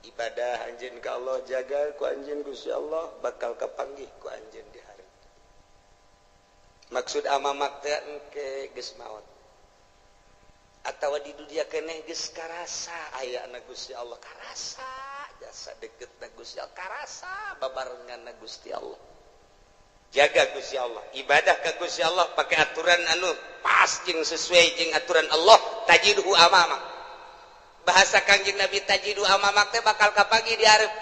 ibadah anjeun ka Allah, jaga ku anjeun Gusti Allah, bakal kapanggih ku anjeun di hari. Maksud amamak teh engke geus maot atawa di dunia keneh geus karasa aya na Gusti Allah, karasa jasa deket na Gusti Allah, karasa babarengan na Gusti Allah. Jaga Gusti Allah, ibadah ka Gusti Allah pakai aturan anu pas jeung sesuai jeung aturan Allah, tajidhu amamak. Bahasa Kangjeng Nabi, tajidhu amamak teh bakal kapanggih di hareup,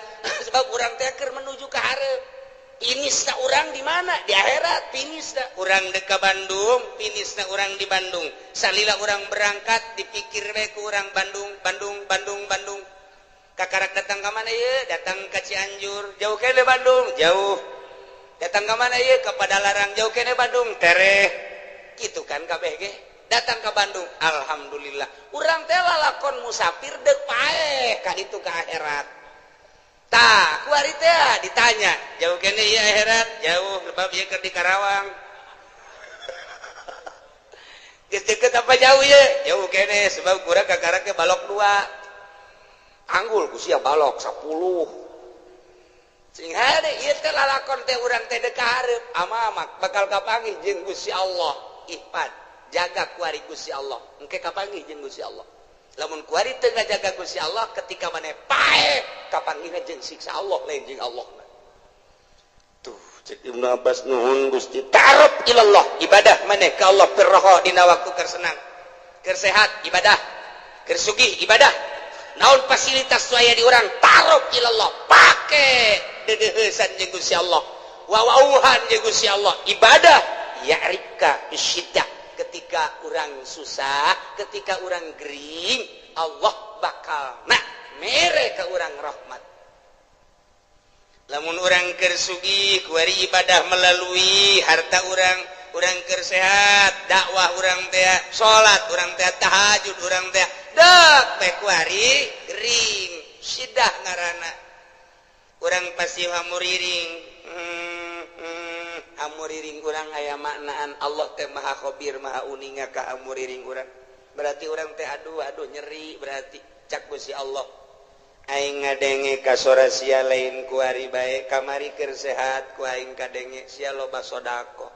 sebab urang teh keur menuju ke hareup. Finisna urang di mana? Di akhirat finisna. Urang dek ka Bandung, finisna urang di Bandung. Salila urang berangkat dipikir we ku urang Bandung, Bandung, Bandung, Bandung. Kakarak datang ke mana ye? Datang ke Cianjur, jauh kene Bandung, jauh. Datang ke mana ye? Ke Padalarang, jauh kene Bandung, tereh. Gitu kan kabeh ge. Datang ke Bandung, alhamdulillah. Urang teh lalakon musafir dek paeh ka ditu ka akhirat. Tah, kuari teh ditanya, jauh kene ieu akhirat? Jauh, sebab ieu keur di Karawang. Geus deket apa jauh ye? Jauh kene, sebab kurang kakarak ke balok dua. Anggul ku sia balok 10. Sing hade ieu teh lalakon teh urang teh dek ka hareup, amamak bakal kapanggih jeung Gusti Allah. Ihfad, jaga kuari Gusti Allah, engke kapanggih jeung Gusti Allah. Lamun kuari teu ngajaga Gusti Allah, ketika maneh paeh kapanggihna jeung siksa Allah, lain jeung Allah. Tuh, cek Ibnu Abbas, nuhun Gusti. Ta'aruf ilallah, ibadah maneh ka Allah firroha, dina waktu keur senang, keur sehat ibadah, keur sugih ibadah, naon fasilitas nu aya di urang, ta'aruf ilallah, pake dedeheusan jeung Gusti Allah, wawauhan jeung Gusti Allah, ibadah. Ya'rifka bisyiddah, ketika orang susah, ketika orang gering, Allah bakal nak mere ke orang rahmat. Lamun orang keur sugih, kuari ibadah melalui harta orang. Orang keur sehat, dakwah orang teh, salat orang teh, tahajud orang teh. Dek teh kuari gering, sidah ngarana, orang pasti hamuriring. Hamuriring urang aya maknaan Allah teh maha khabir, maha uninga ka hamuriring urang. Berarti urang teh aduh aduh nyeri, berarti cak Gusti Allah aing ngadenge ka sora sia lain kuari bae, kamari keur sehat ku aing kadenge sia loba sedekah,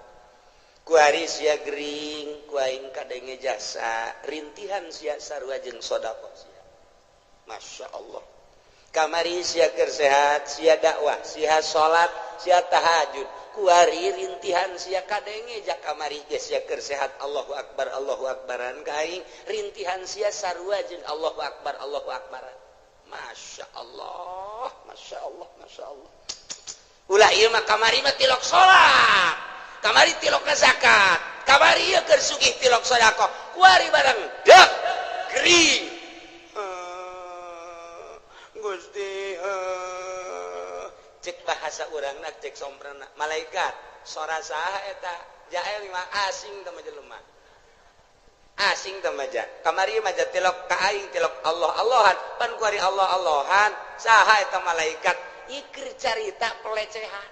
kuari sia gering ku aing kadenge jasa rintihan sia sarua jeung sedekah sia. Masya Allah, kamari sia keur sehat sia dakwah, sia salat, sia tahajud, kuari rintihan sia kadenge jak kamari ge sia keur sehat Allahu akbar Allahu akbaran ka aing, rintihan sia sarua jeung Allahu akbar Allahu akbaran. Masya Allah, Masya Allah, Masya Allah. Ulah ieu mah kamari mah tilok salat, kamari tilok zakat, kamari ieu keur sugih tilok sedekah, kuari barang dek gering. Gusti, cek bahasa urangna, cek somprana malaikat sora saha eta jael mah asing teh jelema. Asing teh maja. Kamari mah tilok ka aing tilok Allah Allahan, pan kuari Allah Allahan, saha eta malaikat ieu carita pelecehan.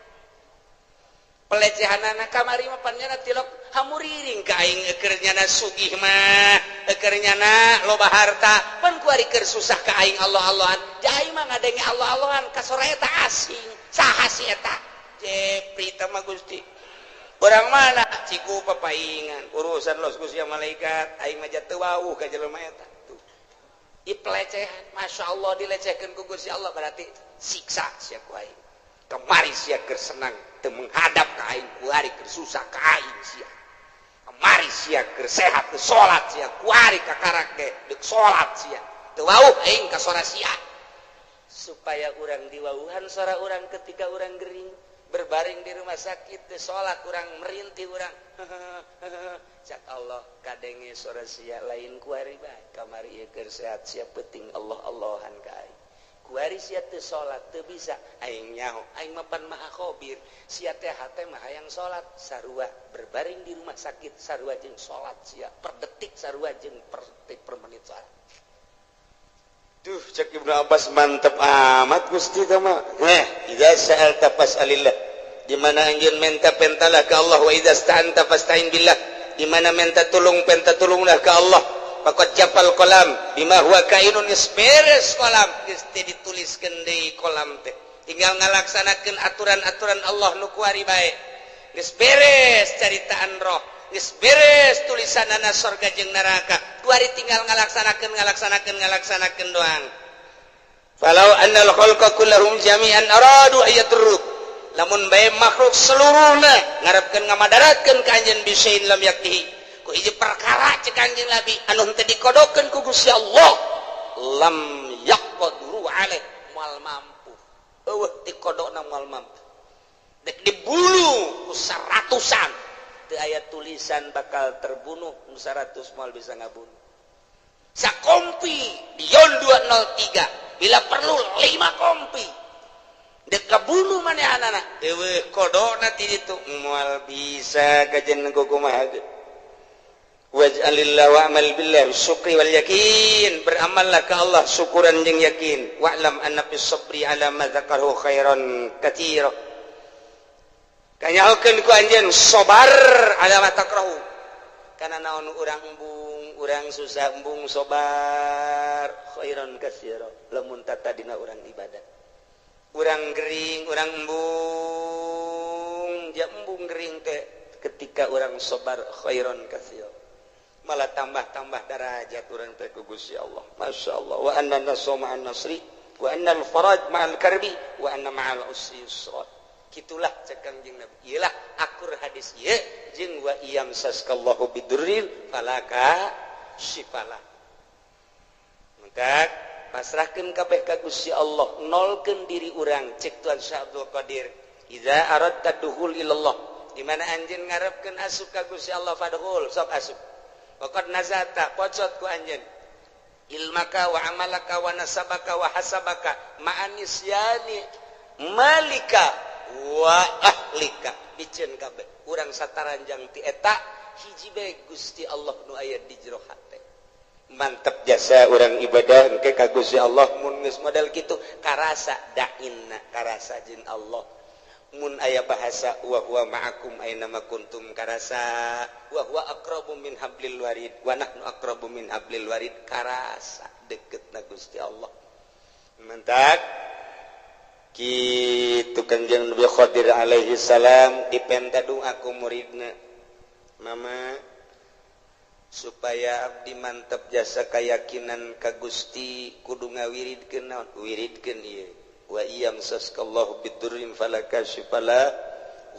Pelecehanana kamari mah pan nyana tilok hamuriring ka aing keur nyana sugih mah, keur nyana loba harta, pan kuari keur susah ka aing Allah Allahan. Jai mah ngadenge Allah Allahan ka sora eta asing. Saha si eta? Jepri teh mah Gusti. Orang mana? Ciku papaingan urusan los Gusti malaikat aing mah teu wawuh ka jelema eta. Tuh. Ieu pelecehan, Masya Allah dilecehkeun ku Gusti Allah berarti siksa sia ku aing. Kamari sia keur senang teu menghadap ka aing, kuari keur susah ka aing sia. Kamari sia keur sehat teu salat sia, kuari kakarak ge deuk salat sia. Teu wawuh aing ka sora sia. Supaya urang diwawuhan sora urang ketika urang gering. Berbaring di rumah sakit teu salat urang merintih urang cak Allah kadenge sora sia lain kuari bae, kamari ieu keur sehat sia peuting Allah Allahan ka aing, kuari sia teu salat teu bisa aing nyaho aing mah pan maha khabir, sia teh hate mah hayang salat sarua berbaring di rumah sakit sarua jeung salat sia per detik sarua jeung per detik per menit salat. Duh cek Ibnu Abbas mantep amat Gusti teh mah. Idza sa'alta fas'alillah. Di mana anjeun minta pentalah ka Allah, wa idza sta'anta fasta'in billah. Di mana minta tulung penta tulunglah ka Allah. Faqad jafal qalam bima huwa kainun, geus beres kolam, geus teu dituliskeun deui kolam teh. Tinggal ngalaksanakeun aturan-aturan Allah nu kuari bae. Geus beres caritaan roh, geus beres tulisanana sorga jeung neraka. Kuari tinggal ngalaksanakeun ngalaksanakeun ngalaksanakeun doang. Falau annal khalqa kullahum jami'an aradu ayaturruk. Lamun bae makhluk seluruhna ngarepkeun ngamadaratkeun ka anjeun bisain lam yaktihi. Ku hiji perkara cek anjeun Nabi anu henteu dikodokeun ku Gusti Allah, lam yaqdiru alaih, moal mampu. Eueuh dikodokna moal mampu. Dek dibulu ku seratusan teu aya tulisan bakal terbunuh, nu 100 moal bisa ngabunuh. Sakompi Dion 203 bila perlu 5 kompi dek kabunuh manehanana eueuh kodokna ti ditu moal bisa kajen kumaha ge. Waj'alillah wa'mal billah syukri wal yakin, beramallah ka Allah syukuran jeung yakin. Wa'lam anna fis sabri ala ma dzakarahu khairan katsira. Kanyahokeun ku anjeun sabar ala ma takrahu. Kana naon urang embung, urang susah embung sabar khairan katsira. Lamun tatadina urang ibadah. Urang gering, urang embung, ja embung gering teh ketika urang sabar khairan katsira. Malah tambah-tambah darajat urang teh ku Gusti Allah. Masya Allah. Wa anna nasra ma'an nasri, wa anna al-faraj ma'al karbi, wa anna ma'al usri yusra. Kitulah cek Kangjeng Nabi. Iyalah akur hadis ieu jeung wa iyam saskallahu bidurril falaka syifalah. Maka pasrahkeun kabeh ka Gusti Allah, nolkeun diri urang cek Tuan Syekh Abdul Qadir. Idza aradta dukhul ilallah, di mana anjeun ngarepkeun asup ka Gusti Allah fadkhul, sok asup. Waqad nazata, pocot ku anjeun ilmaka wa amalaka wa nasabaka wa hasabaka ma'anisyani malika wa ahlika, biceun kabeh urang sataranjang ti eta hiji bae Gusti Allah nu aya di jero hate. Mantep jasa urang ibadah engke ka Gusti Allah mun geus model kitu karasa dainna, karasa jeung Allah. Mun aya bahasa wa huwa ma'akum aina ma kuntum karasa, wa huwa aqrabu min hablil warid wa nahnu aqrabu min hablil warid karasa deketna Gusti Allah. Mentak kitu Kanjeng Nabi Khadir alaihi salam dipenta doa ku muridna, mama supaya abdi mantep jasa keyakinan ka Gusti kudu ngawiridkeun naon, wiridkeun ieu wa iyamsaskallahu bidurrin fala kashifa la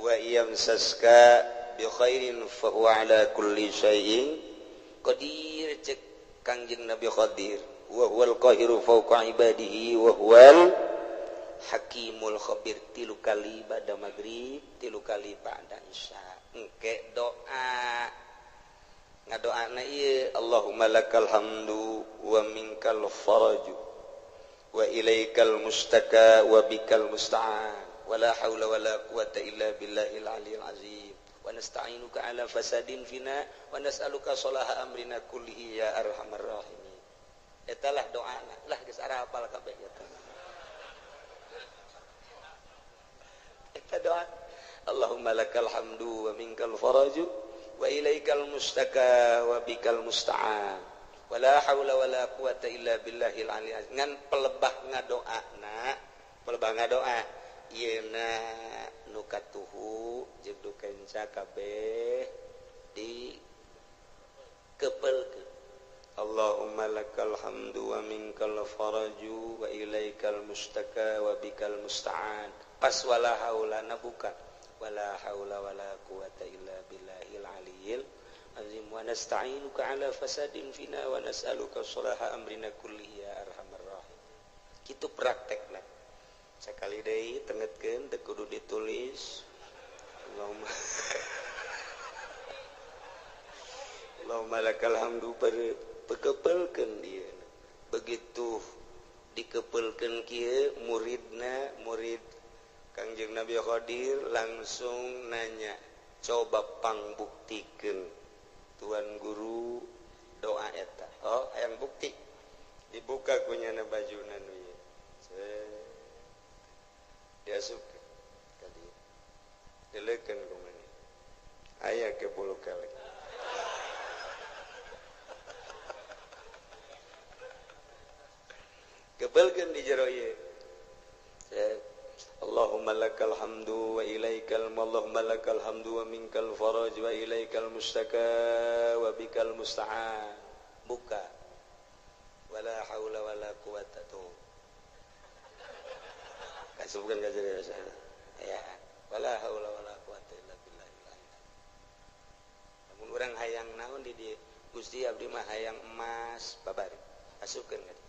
wa iyamsaska bi khairin fa huwa ala kulli syai'in qadir. Cek Kangjeng Nabi Khadir wa huwal qahiru fawqa ibadihi wa huwal hakimul khabir. Tilu kali ba'da maghrib, tilu kali ba'da isya. Engke doa ngadoana ieu Allahumma lakal hamdu wa minkal faraju wa ilaikal mustaka wa bikal musta'an wa la haula wa la quwata illa billahil aliyil azim wa nasta'inuka ala fasadin fina wa nas'aluka salaha amrina kullihi ya arhamar rahimin. Eta lah doana lah geus arapal kabeh eta. Eta doa Allahumma lakal hamdu wa minkal faraju wa ilaikal mustaka wa bikal musta'an wala haula wala quwata illa billahil aliyil azim. Ngan pelebah ngadoana, pelebah ngadoa ieuna nu katuhu jeung nu kenca kabeh di kepelkeun. Allahumma lakal hamdu wa minkal faraju wa ilaikal mustaka wa bikal musta'an. Pas wala haula na buka wala haula wala quwata illa billahil aliyil azim wa nasta'inuka ala fasadin fina wa nas'aluka salaha amrina kullihi ya arhamar rahimin. Kitu praktekna. Sakali deui tengetkeun teu kudu ditulis. Allahumma Allahumma lakal hamdu pekepelkeun ieu. Begitu dikepelkeun kieu muridna, murid Kangjeng Nabi Khadir langsung nanya, coba pangbuktikeun Tuan guru doa eta. Oh, hayang bukti. Dibuka kunyana bajuna nu ieu. Diasupkeun ka dieu. Dileukeun ku maneh. Aya ke bulu kelek. Kebelkeun di jero ieu. Allahumma lakal hamdu wa ilaikal Allahumma lakal hamdu wa minkal faraj wa ilaikal mustaka wa bikal musta'an. Buka wala haula wala quwata tuh. Kasubkeun ka jero ya. Wala haula wala quwata illa billah. Lamun urang hayang naon di dieu Gusti abdi mah hayang emas babari. Asupkeun ka dieu.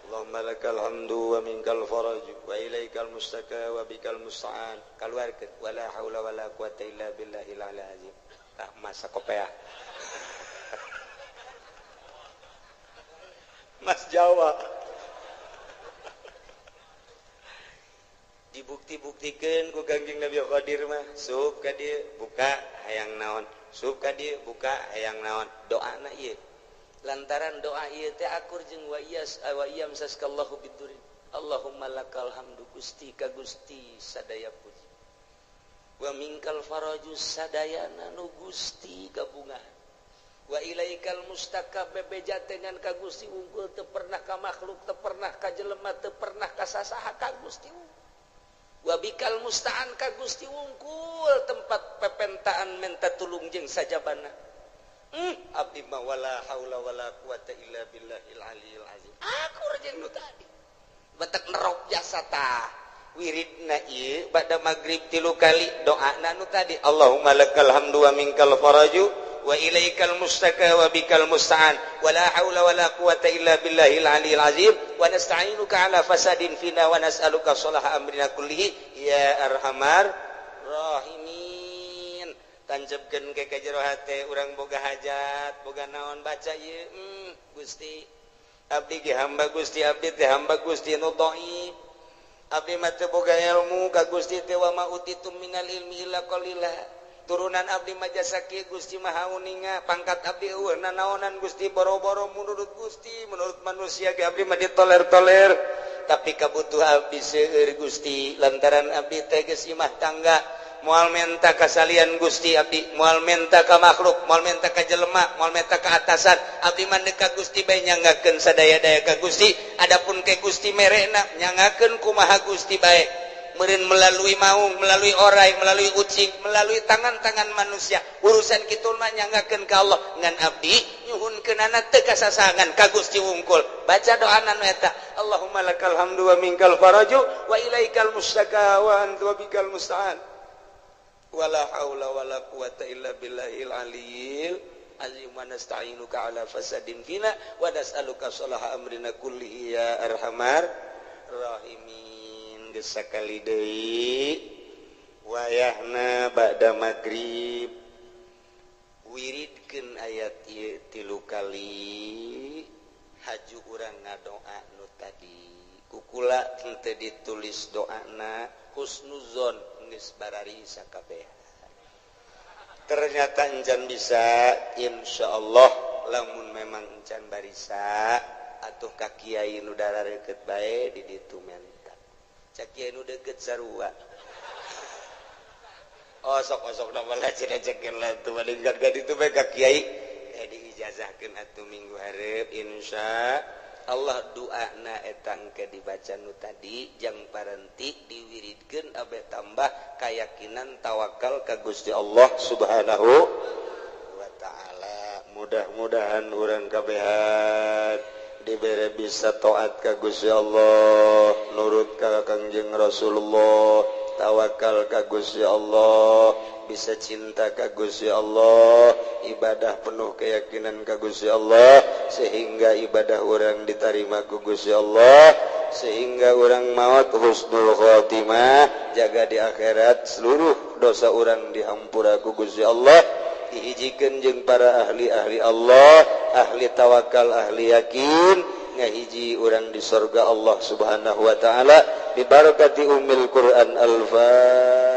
Allahumma lakal hamdu wa minkal faraj wa ilaikal mustaka wa bikal musta'an. Kaluarkeun wala haula wala quwata illa billahil aliyil azim. Tah masa kopeah. Mas Jawa. Dibukti-buktikeun ku Kangjeng Nabi Khadir mah, sup ka dieu buka hayang naon, sup ka dieu buka hayang naon. Doana ieu. Lantaran doa ieu teh akur jeung wa iyas wa iyamsaskallahu bidurin. Allahumma lakal hamdu Gusti ka Gusti sadaya puji. Wa minkal faraju sadayana nu Gusti gabungan. Wa ilaikal mustaka bebeja dengan ka Gusti unggul teu pernah ka makhluk, teu pernah ka jelema, teu pernah ka sasaha ka Gusti unggul. Wa bikal musta'an ka Gusti unggul tempat pepentaan menta tulung jeung sajabana. Abdi mah wala haula wala quwata illa billahil aliyil azim. Aku jeung nu tadi. Betek nerok jasa tah. Wiridna ieu ba'da magrib tilu kali doana nu tadi. Allahumma lakal hamdu wa minkal faraju wa ilaikal mustaka wa bikal musta'an wala haula wala quwata illa billahil aliyil azim wa nasta'inuka ala fasadin fina wa nas'aluka salaha amrina kullihi ya arhamar rahimin. Tanjebkeun ke ka jero hate urang boga hajat boga naon baca ieu Gusti abdi ge hamba Gusti abdi teh hamba Gusti nu dhaif abdi mah teu boga ilmu ka Gusti teh wa ma utitum minal ilmi illa qalila turunan abdi mah jasa kieu Gusti Maha Uninga pangkat abdi eueuh nanaonan Gusti boro-boro menurut Gusti menurut manusia ge abdi mah ditoler-toler Tapi kabutuh abdi seueur, Gusti, lantaran abdi teh geus imah tangga. Moal menta kasalian Gusti, abdi moal menta ka makhluk, moal menta ka jelema, moal menta ka atasan. Abdi mah ka Gusti bae, nyanggakeun sadaya-daya ka Gusti. Adapun ke Gusti merena, nyanggakeun kumaha Gusti bae. Meureun melalui maung, melalui orai, melalui ucing, melalui tangan-tangan manusia. Urusan kitu mah nyanggakeun ka Allah. Ngan abdi nyuhunkeunana teu kasasangan, ka Gusti wungkul. Baca doana nu eta, Allahumma lakal hamdu wa minkal faraju wa ilaikal mustaka wa anta wa bikal musta'an. Wala haula wala quwata illa billahil aliyil azim wa nasta'inuka ala fasadin fina wa nas'aluka salaha amrina kullihi ya arhamar rahimin. Geus sakali deui, wayahna ba'da magrib, wiridkeun ayat ieu tilu kali. Haju urang ngadoa nu tadi, kukula henteu ditulis doana, husnuzon geus barari sakabeh. Ternyata encan bisa. Insya Allah lamun memang encan barisa atau ka kiai nu deket bae di ditu, menta cak kiai nu deket sarua. Oh, sok sok nama lah cina cekin lah tuh paling gak itu bae ka kiai eh diijazahkeun atuh minggu hareup. Insya Allah doana eta engke dibaca nu tadi, jang parenti diwiridkeun abe tambah keyakinan tawakal ka Gusti Allah Subhanahu wa taala. Mudah-mudahan urang kabehan dibere bisa taat ka Gusti Allah, nurut ka Kangjeng Rasulullah, tawakal ka Gusti Allah, bisa cinta ka Gusti Allah, ibadah penuh keyakinan ka Gusti Allah, sehingga ibadah urang diterima ku Gusti Allah, sehingga urang maut husnul khotimah, jaga di akhirat seluruh dosa urang dihampura ku Gusti Allah, dihijikeun jeung para ahli-ahli Allah, ahli tawakal, ahli yakin, ngahiji urang di sorga Allah Subhanahu wa taala, bibarakati ummil Quran. Al-Fatihah.